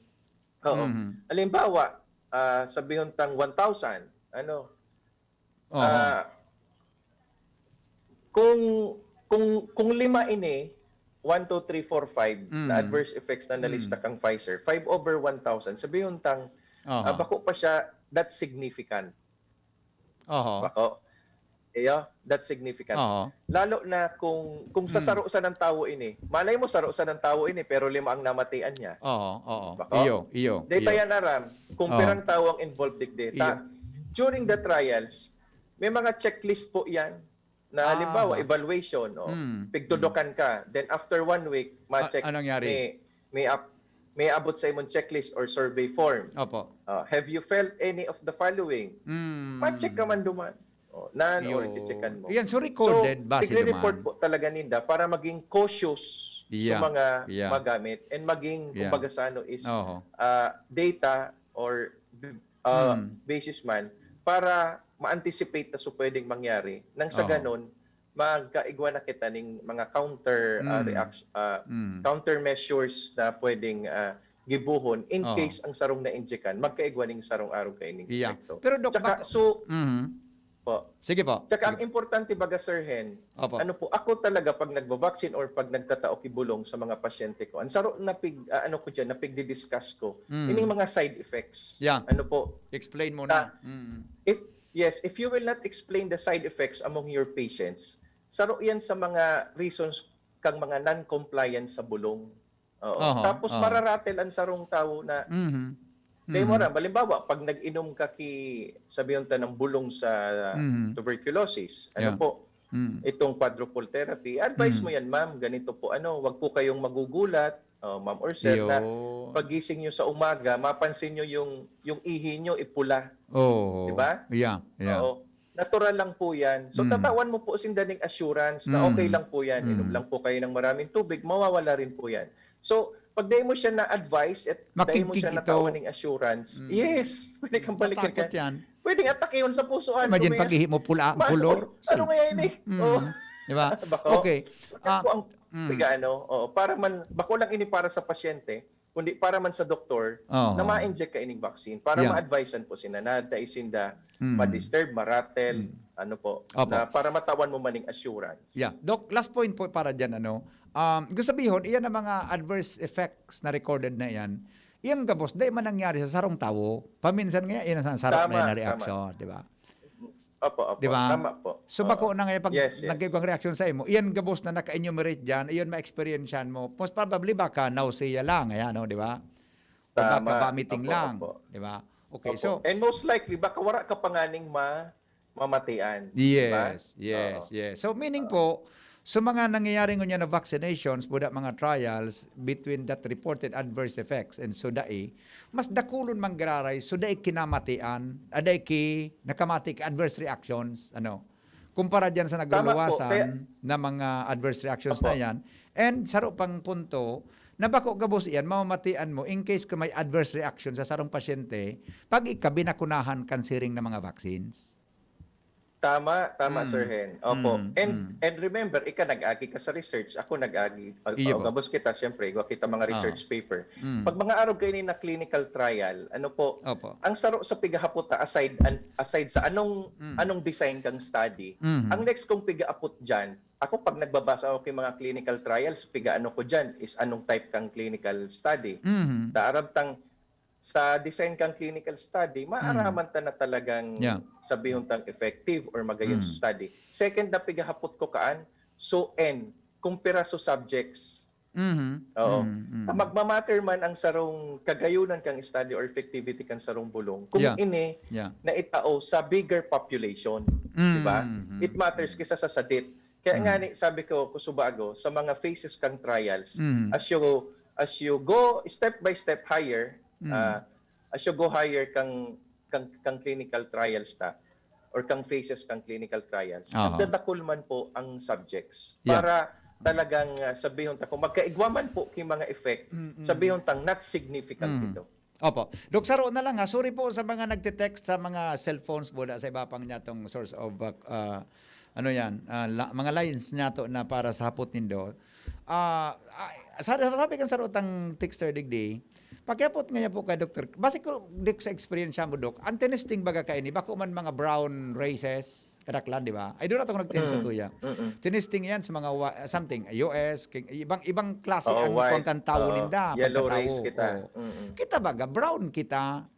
Oo. Mhm. Halimbawa, ah, sabihon tang one thousand, ano? Oho. Ah, kung kung kung lima ini, one, two, three, four, five Mm. na adverse effects na nalista Mm. kang Pfizer, five over one thousand, sabihon tang, Oho. ah, bako pa siya that significant. Oho. Bako. Iyo, that's significant. Oo. Lalo na kung kung sa Mm. saro sa ng tawo ini. Malay mo, saro sa ng tawo ini, pero lima ang namatian niya. Oo, oo. Bako? Iyo, iyo, Di iyo. ta yan aram kung Oo. pirang tawo ang involved digdi. Ta, during the trials, may mga checklist po yan. Na Ah. Halimbawa, evaluation, oh, Mm. pigtudokan ka. Then after one week, ma-check A-, anong nangyari? may, may, ap- may abot sa imong checklist or survey form. Opo. Ah, have you felt any of the following? Mm. Ma-check ka man duman. Oh, none or Yo. checkan mo. Yan, so recorded So, ba si tigre-report duman? Po talaga ninda para maging cautious Yeah. sa mga Yeah. magamit and maging, Yeah. kumbaga sa ano is, Oho. ah, data or uh, Mm. basis man para ma-anticipate na so pwedeng mangyari. Nang sa Oo. Ganon, magkaigwa na kita ning mga counter ah, Mm. reaction, ah, Mm. countermeasures na pwedeng ah, gibuhon in Oo. case ang sarong na-injectan, magkaigwa ning sarong arog kaining Yeah. epekto. Pero, Doc, Tsaka, bak- so, Mhm. po. Sige po. Tsaka Sige ang po. importante baga, Sir Hen, Opo. ano po, ako talaga pag nagbabaksin or pag nagtatao ki bulong sa mga pasyente ko, ang saro na pig, ah, ano ko dyan, na pigdidiscuss ko, Mm. ining mga side effects. Yeah. Ano po, Explain mo Ta- na. Mm. if, yes, if you will not explain the side effects among your patients, saro yan sa mga reasons kang mga non-compliance sa bulong. Oo. Oho, Tapos oho. Mararatel ang sarong tawo na Mhm. Kaya Mhm. mo ram, halimbawa, pag nag-inom ka ki, sabihin ta ng bulong sa Mhm. tuberculosis, ano Yeah. po, Mm. itong quadruple therapy, advice Mm. mo yan, ma'am, ganito po, ano, wag po kayong magugulat, oh, ma'am or sir, na Yo. pagising nyo sa umaga, mapansin nyo yung, yung ihi nyo ipula. Oh. Diba? Yeah, yeah. Oo. Natural lang po yan. So, Mm. tatawan mo po sinda ning assurance na Mm. okay lang po yan. Inom Mm. lang po kayo ng maraming tubig, mawawala rin po yan. So, pag dahil mo siya na-advise at dahil mo siya Makigkig ito. Natawan ning assurance, Mm. yes, pwede kang balikan Matakot yan. Yan. Pwede nga atakion sa puso. Imagine, pag-ihi mo pula ang kulor. Ano nga yan eh? Mm. Oh. Di ba? Bako? Okay. So, Ah, po ang mm. piga, ano, oh, para man, bako lang ini para sa pasyente, kundi para man sa doktor, Oo. na ma-inject ka ining vaccine, para Yeah. ma-advisean po sina na dai sinda Mm. ma-disturb, maratel, Mm. ano po, Opo. na para matawan mo maning assurance. Yeah. Doc, last point po para dyan, ano. Um, gusto sabihin, iyan ang mga adverse effects na recorded na yan. Iyang gabos, dai man nangyari sa sarong tawo. Paminsan nga, iyan ang sarong Tama, na tama. Reaction, di ba? Opo, opo. Di ba? Tama po. So, Oo. bako na nga pag Yes, yes. nagkaigwang reaksyon sa imo, iyan gabos na naka-enumerate dyan, iyon ma-experience mo, most probably baka nausea lang, ayan, no, di ba? O Tama. baka vomiting Opo, lang, opo. di ba? Okay, Opo. so, And most likely, baka wala ka pa nga ning ma mamatian. Di ba? Yes, yes, Oo. yes. So, meaning po, sa mga nangyayari ngunyan na vaccinations, buda mga trials between that reported adverse effects and so dai, mas dakulon manggiraray, so dai kinamatian, ah, dai ki, nakamati ki adverse reactions, ano, kumpara dyan sa Tama po, nagluluwasan kaya na mga adverse reactions Opo. Na yan. And saro pang punto, na bako gabos iyan, mamamatian mo in case ka may adverse reaction sa sarong pasyente, pag ika binakunahan kan siring na mga vaccines. Tama, tama, Mm. Sir Hen. Opo. Mm, And mm. and remember, ika nag-agi ka sa research, ako nag-agi, ag- Iyo oh, po. Gabos kita, siyempre, igwa kita mga Ah. Research paper. Mm. Pag mga arog kayo na clinical trial, ano po, Opo. Ang saro sa pigahapot ta, aside an- aside sa anong Mm. anong design kang study, Mhm. ang next kong pigaapot diyan, ako pag nagbabasa ako kay mga clinical trials, pigaano ko diyan is anong type kang clinical study. Mhm. Sa arab tang sa design kang clinical study, maaraman ta na talagang Yeah. sabihon tang effective or magayon Mm. sa study. Second na pigahapot ko kaan, so N, kung pira so subjects. Mhm. Oo. Mhm. Mhm. Magmamatter man ang sarong kagayunan kang study or effectivity kang sarong bulong kung Yeah. ini Yeah. na itao sa bigger population, Mm. di ba? Mm. It matters kaysa sa sadit. Kaya Mm. nga ni, sabi ko, kusubago, sa mga phases kang trials, Mm. as you as you go step by step higher, Mm. ah, as you go higher kang kang, kang clinical trials ta or kang phases kang clinical trials, Aha. nagdadakul man po ang subjects Yeah. para talagang ah, sabihon ta kung magkaigwa man po ki mga effect, Mm, mm. Sabihon tang not significant Mm. ito. Opo. Dok, saro na lang ha. Sorry po sa mga nagte-text sa mga cellphones po da sa iba pang nyatong source of uh, uh, ano yan, uh, la- mga lines nyato na para sa hapot nindo. Ah, ah, sa- sabi kan sarutang texter digdi, pakiapot nga po kay doktor. Basi ko dik sa experience mo, Dok. Ang tinesting baga kaini, bako man mga brown races, kadaklan, di ba? Ay, doon ako nagtinis sa Mm. tuya. Mm-mm. Tinesting yan sa mga wa- something, U S, king- ibang ibang klase Oo, ang white. kuwan kan tawo Oo. ninda, Yellow pagkatawo. race kita. Oo. Mm-mm. Kita baga, brown kita,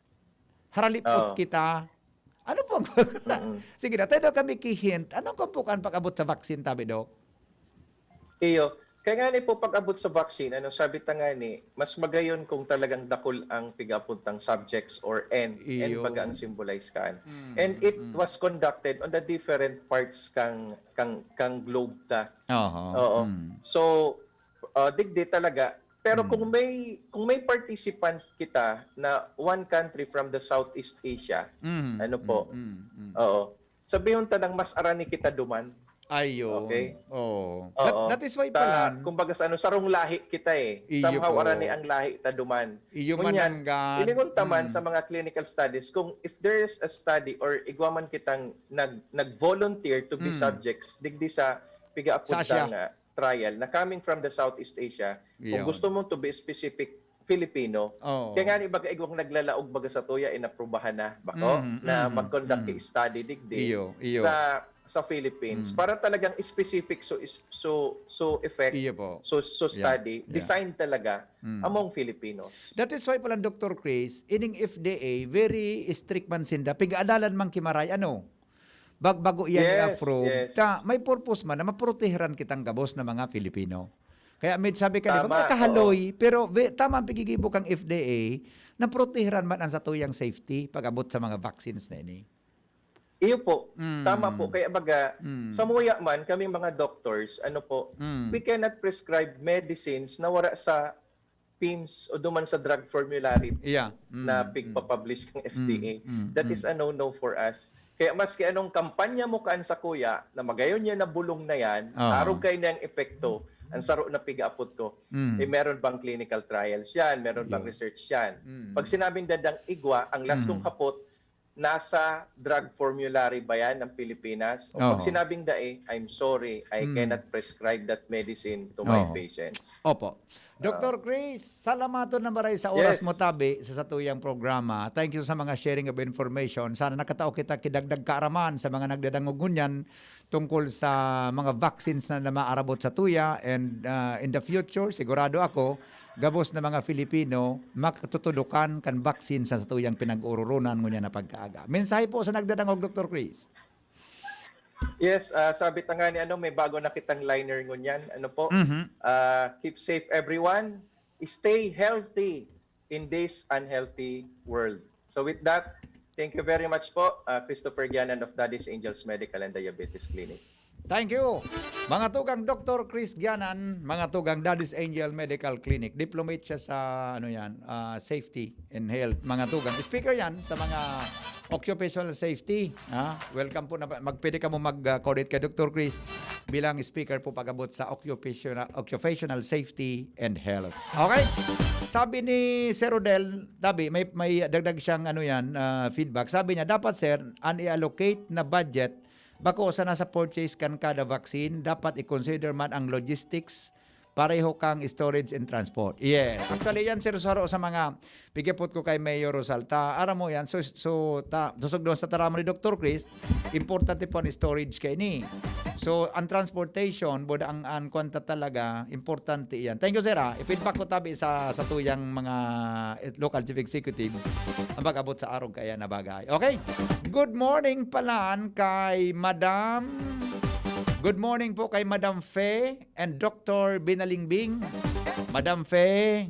haralipot Oo. kita, Ano po ang, sige na, tayo daw kami ki-hint. Anong kumpukan pag-abot sa vaccine, tabi, Doc? Iyo. Kaya nga ni po, pag-abot sa vaccine, ano, sabi ta nga ni, mas magayon kung talagang dakul ang pigapuntang subjects or N. N Iyo. Baga ang symbolize kaan. Mm, And it mm. was conducted on the different parts kang, kang, kang globe ta. Oho. Oo. Mm. So, ah, digdi talaga. Pero Mm. kung may, kung may participant kita na one country from the Southeast Asia, Mm, ano po? mm, mm. Oo. Sabihon ta nang mas arani kita duman. Ayun. Okay? Oo. That, Oo. that is why Ta, palan. kumbaga sa ano, sarong lahi kita eh. Iyo Somehow po. arani ang lahi ta duman. Iyo Ngunyan, mananggan. ilingon ta man Mm. sa mga clinical studies, kung if there is a study or igwa man kitang nag, nag-volunteer to be Mm. subjects, digdi sa piga-apod Sa ta Asia. nga trial na coming from the Southeast Asia, kung Iyo. gusto mo to be specific, Filipino. Oo. Kaya nga ni baga igwang naglalaog baga sa tuya, inaprubahan na, bako, Mm, na mm, mag-conduct mm. ki study digdi Iyo, iyo. sa, sa Philippines. Mm. Para talagang specific, so, is, so, so effect, Iyo po. so, so Yeah, study, yeah. design talaga Mm. among Filipinos. That is why pala, Doctor Chris, ining F D A, very strict man sinda. Pigaadalan man ki maray, ano? Bag-, bago iyan Yes, i-approve. yes. Ta, may purpose man na maproteheran kitang gabos na mga Filipino. Kaya med-, sabi ka, di ba, Tama, mga kahaloy, oo. pero ve-, tama ang pigigibo kang F D A na proteheran man ang satuyang safety pag-abot sa mga vaccines na ini. Iyo po. Mm. Tama po. Kaya baga, Mm. sa muya man, kami mga doctors, ano po, Mm. we cannot prescribe medicines na wala sa PIMS o duman sa drug formulary Yeah. Mm, na mm. pigpapublish kang F D A. Mm, mm, That is mm. a no-no for us. Kaya maski anong kampanya mo kaan sa kuya, na magayon niya na bulong na yan, Oo. arog kayo niyang epekto, ang saro na pigaapot ko, Mm. eh, meron bang clinical trials yan? Meron bang Yun. research yan? Mm. Pag sinabing dadang igwa, ang last Mm. kong hapot, nasa drug formulary ba yan ng Pilipinas? O pag Oo. sinabing dai, I'm sorry, I Mm. cannot prescribe that medicine to my Oo. patients. Opo. Ah. Doctor Chris, salamaton na maray sa oras Yes. mo, tabi, sa satuyang programa. Thank you sa mga sharing of information. Sana nakatao kita kidagdag kaaraman sa mga nagdadangog ngunyan tungkol sa mga vaccines na, na maarabot sa tuya. And, ah, in the future, sigurado ako, gabos na mga Filipino makatutudokan kan vaccine sa satuyang pinag-ururonan ngunyan na pagkaaga. Mensahe po sa nagdadangog, Doctor Chris. Yes, ah, sabi ta nga ni ano, may bago na kitang liner ngunyan. Ano po? Mhm. Ah, keep safe everyone. Stay healthy in this unhealthy world. So with that, thank you very much po, ah, Christopher Gianan of Daddy's Angels Medical and Diabetes Clinic. Thank you. Mga tugang, Doctor Chris Gianan, mga tugang, Daddy's Angel Medical Clinic. Diplomate siya sa, ano yan, ah, safety and health. Mga tugang, speaker yan sa mga occupational safety. Ha? Welcome po na magpwede ka mo mag-coordinate kay Doctor Chris bilang speaker po pag-abot sa occupational, occupational safety and health. Okay? Sabi ni Sir Rodel, tabi, may, may dagdag siyang ano yan, ah, feedback. Sabi niya, dapat, sir, an i-allocate na budget bako sa nasa purchase kan kada vaccine, dapat i-consider man ang logistics, pareho kang storage and transport. Yes. Actually, yan, sir, saro sa mga pigapot ko kay Mayor Rosal. Ta, aram mo yan, so, so, ta, susugdon sa taramo ni Doctor Chris, importante po ang storage kay ni. So, ang transportation, boda ang, ang kwanta talaga, importante yan. Thank you, sir, ha. I-feedback ko tabi sa, sa tuyang mga, eh, local chief executives ang pag-abot sa arog kaya na bagay. Okay? Good morning palan kay Madam. Good morning po kay Madam Fe and Doctor Binalingbing. Madam Fe,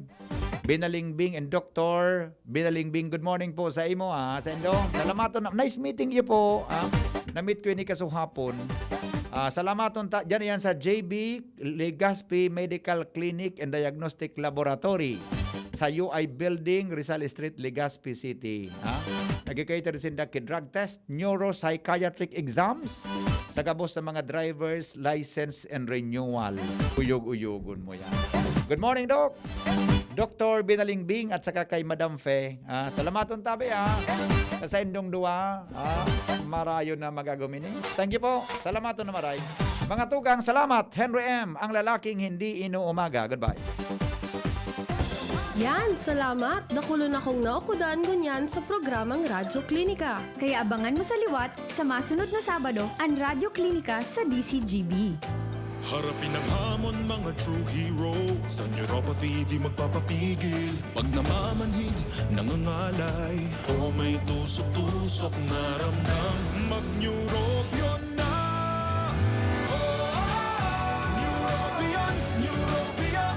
Binalingbing and Doctor Binalingbing, good morning po sa imo, ha, sa indo. Salamaton na. Nice meeting you po, ha. Na-meet ko ini kasuhapon. Ah, salamaton ta, dyan yan sa J B Legazpi Medical Clinic and Diagnostic Laboratory sa U I Building, Rizal Street, Legazpi City. Ha? Nagkikater sinda ki drug test, neuropsychiatric exams, sa gabos sa mga driver's license and renewal. Uyog-uyogon mo yan. Good morning, Doc. Doctor Binalingbing at saka kay Madam Fe. Ah, salamaton tabi, ah. Sa saindong duwa, ah, marayo na magagumini. Thank you po. Salamaton na maray. Mga tugang, salamat. Henry M, ang lalaking hindi inuumaga. Goodbye. Yan, salamat. Dakulon akong naukudan ngunyan sa programang Radyo Klinika. Kaya abangan mo sa liwat sa masunod na Sabado an Radyo Klinika sa D C G B. Harapin ang hamon, mga true heroes. Ang neuropathy di magpapapigil. Pag namamanhid, nangangalay, o may tusok-tusok na ramdam, mag-Neurobion na! Neurobion, Neurobion,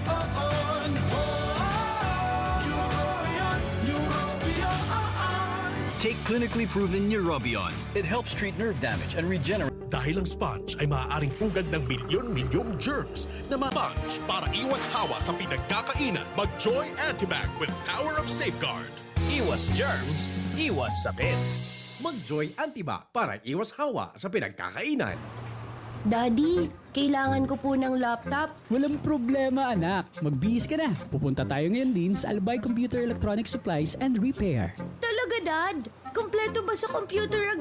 Neurobion, Neurobion. Take clinically proven Neurobion. It helps treat nerve damage and regenerate. Dahil ang sponge ay maaaring pugad ng milyon-milyong germs na ma-sponge para iwas hawa sa pinagkakainan. Mag-Joy Antibac with Power of Safeguard. Iwas germs, iwas sakit. Mag-Joy Antibac para iwas hawa sa pinagkakainan. Daddy, kailangan ko po ng laptop. Walang problema, anak. Magbihis ka na. Pupunta tayo ngayon din sa Albay Computer Electronic Supplies and Repair. Talaga, Dad? Kompleto ba sa computer ang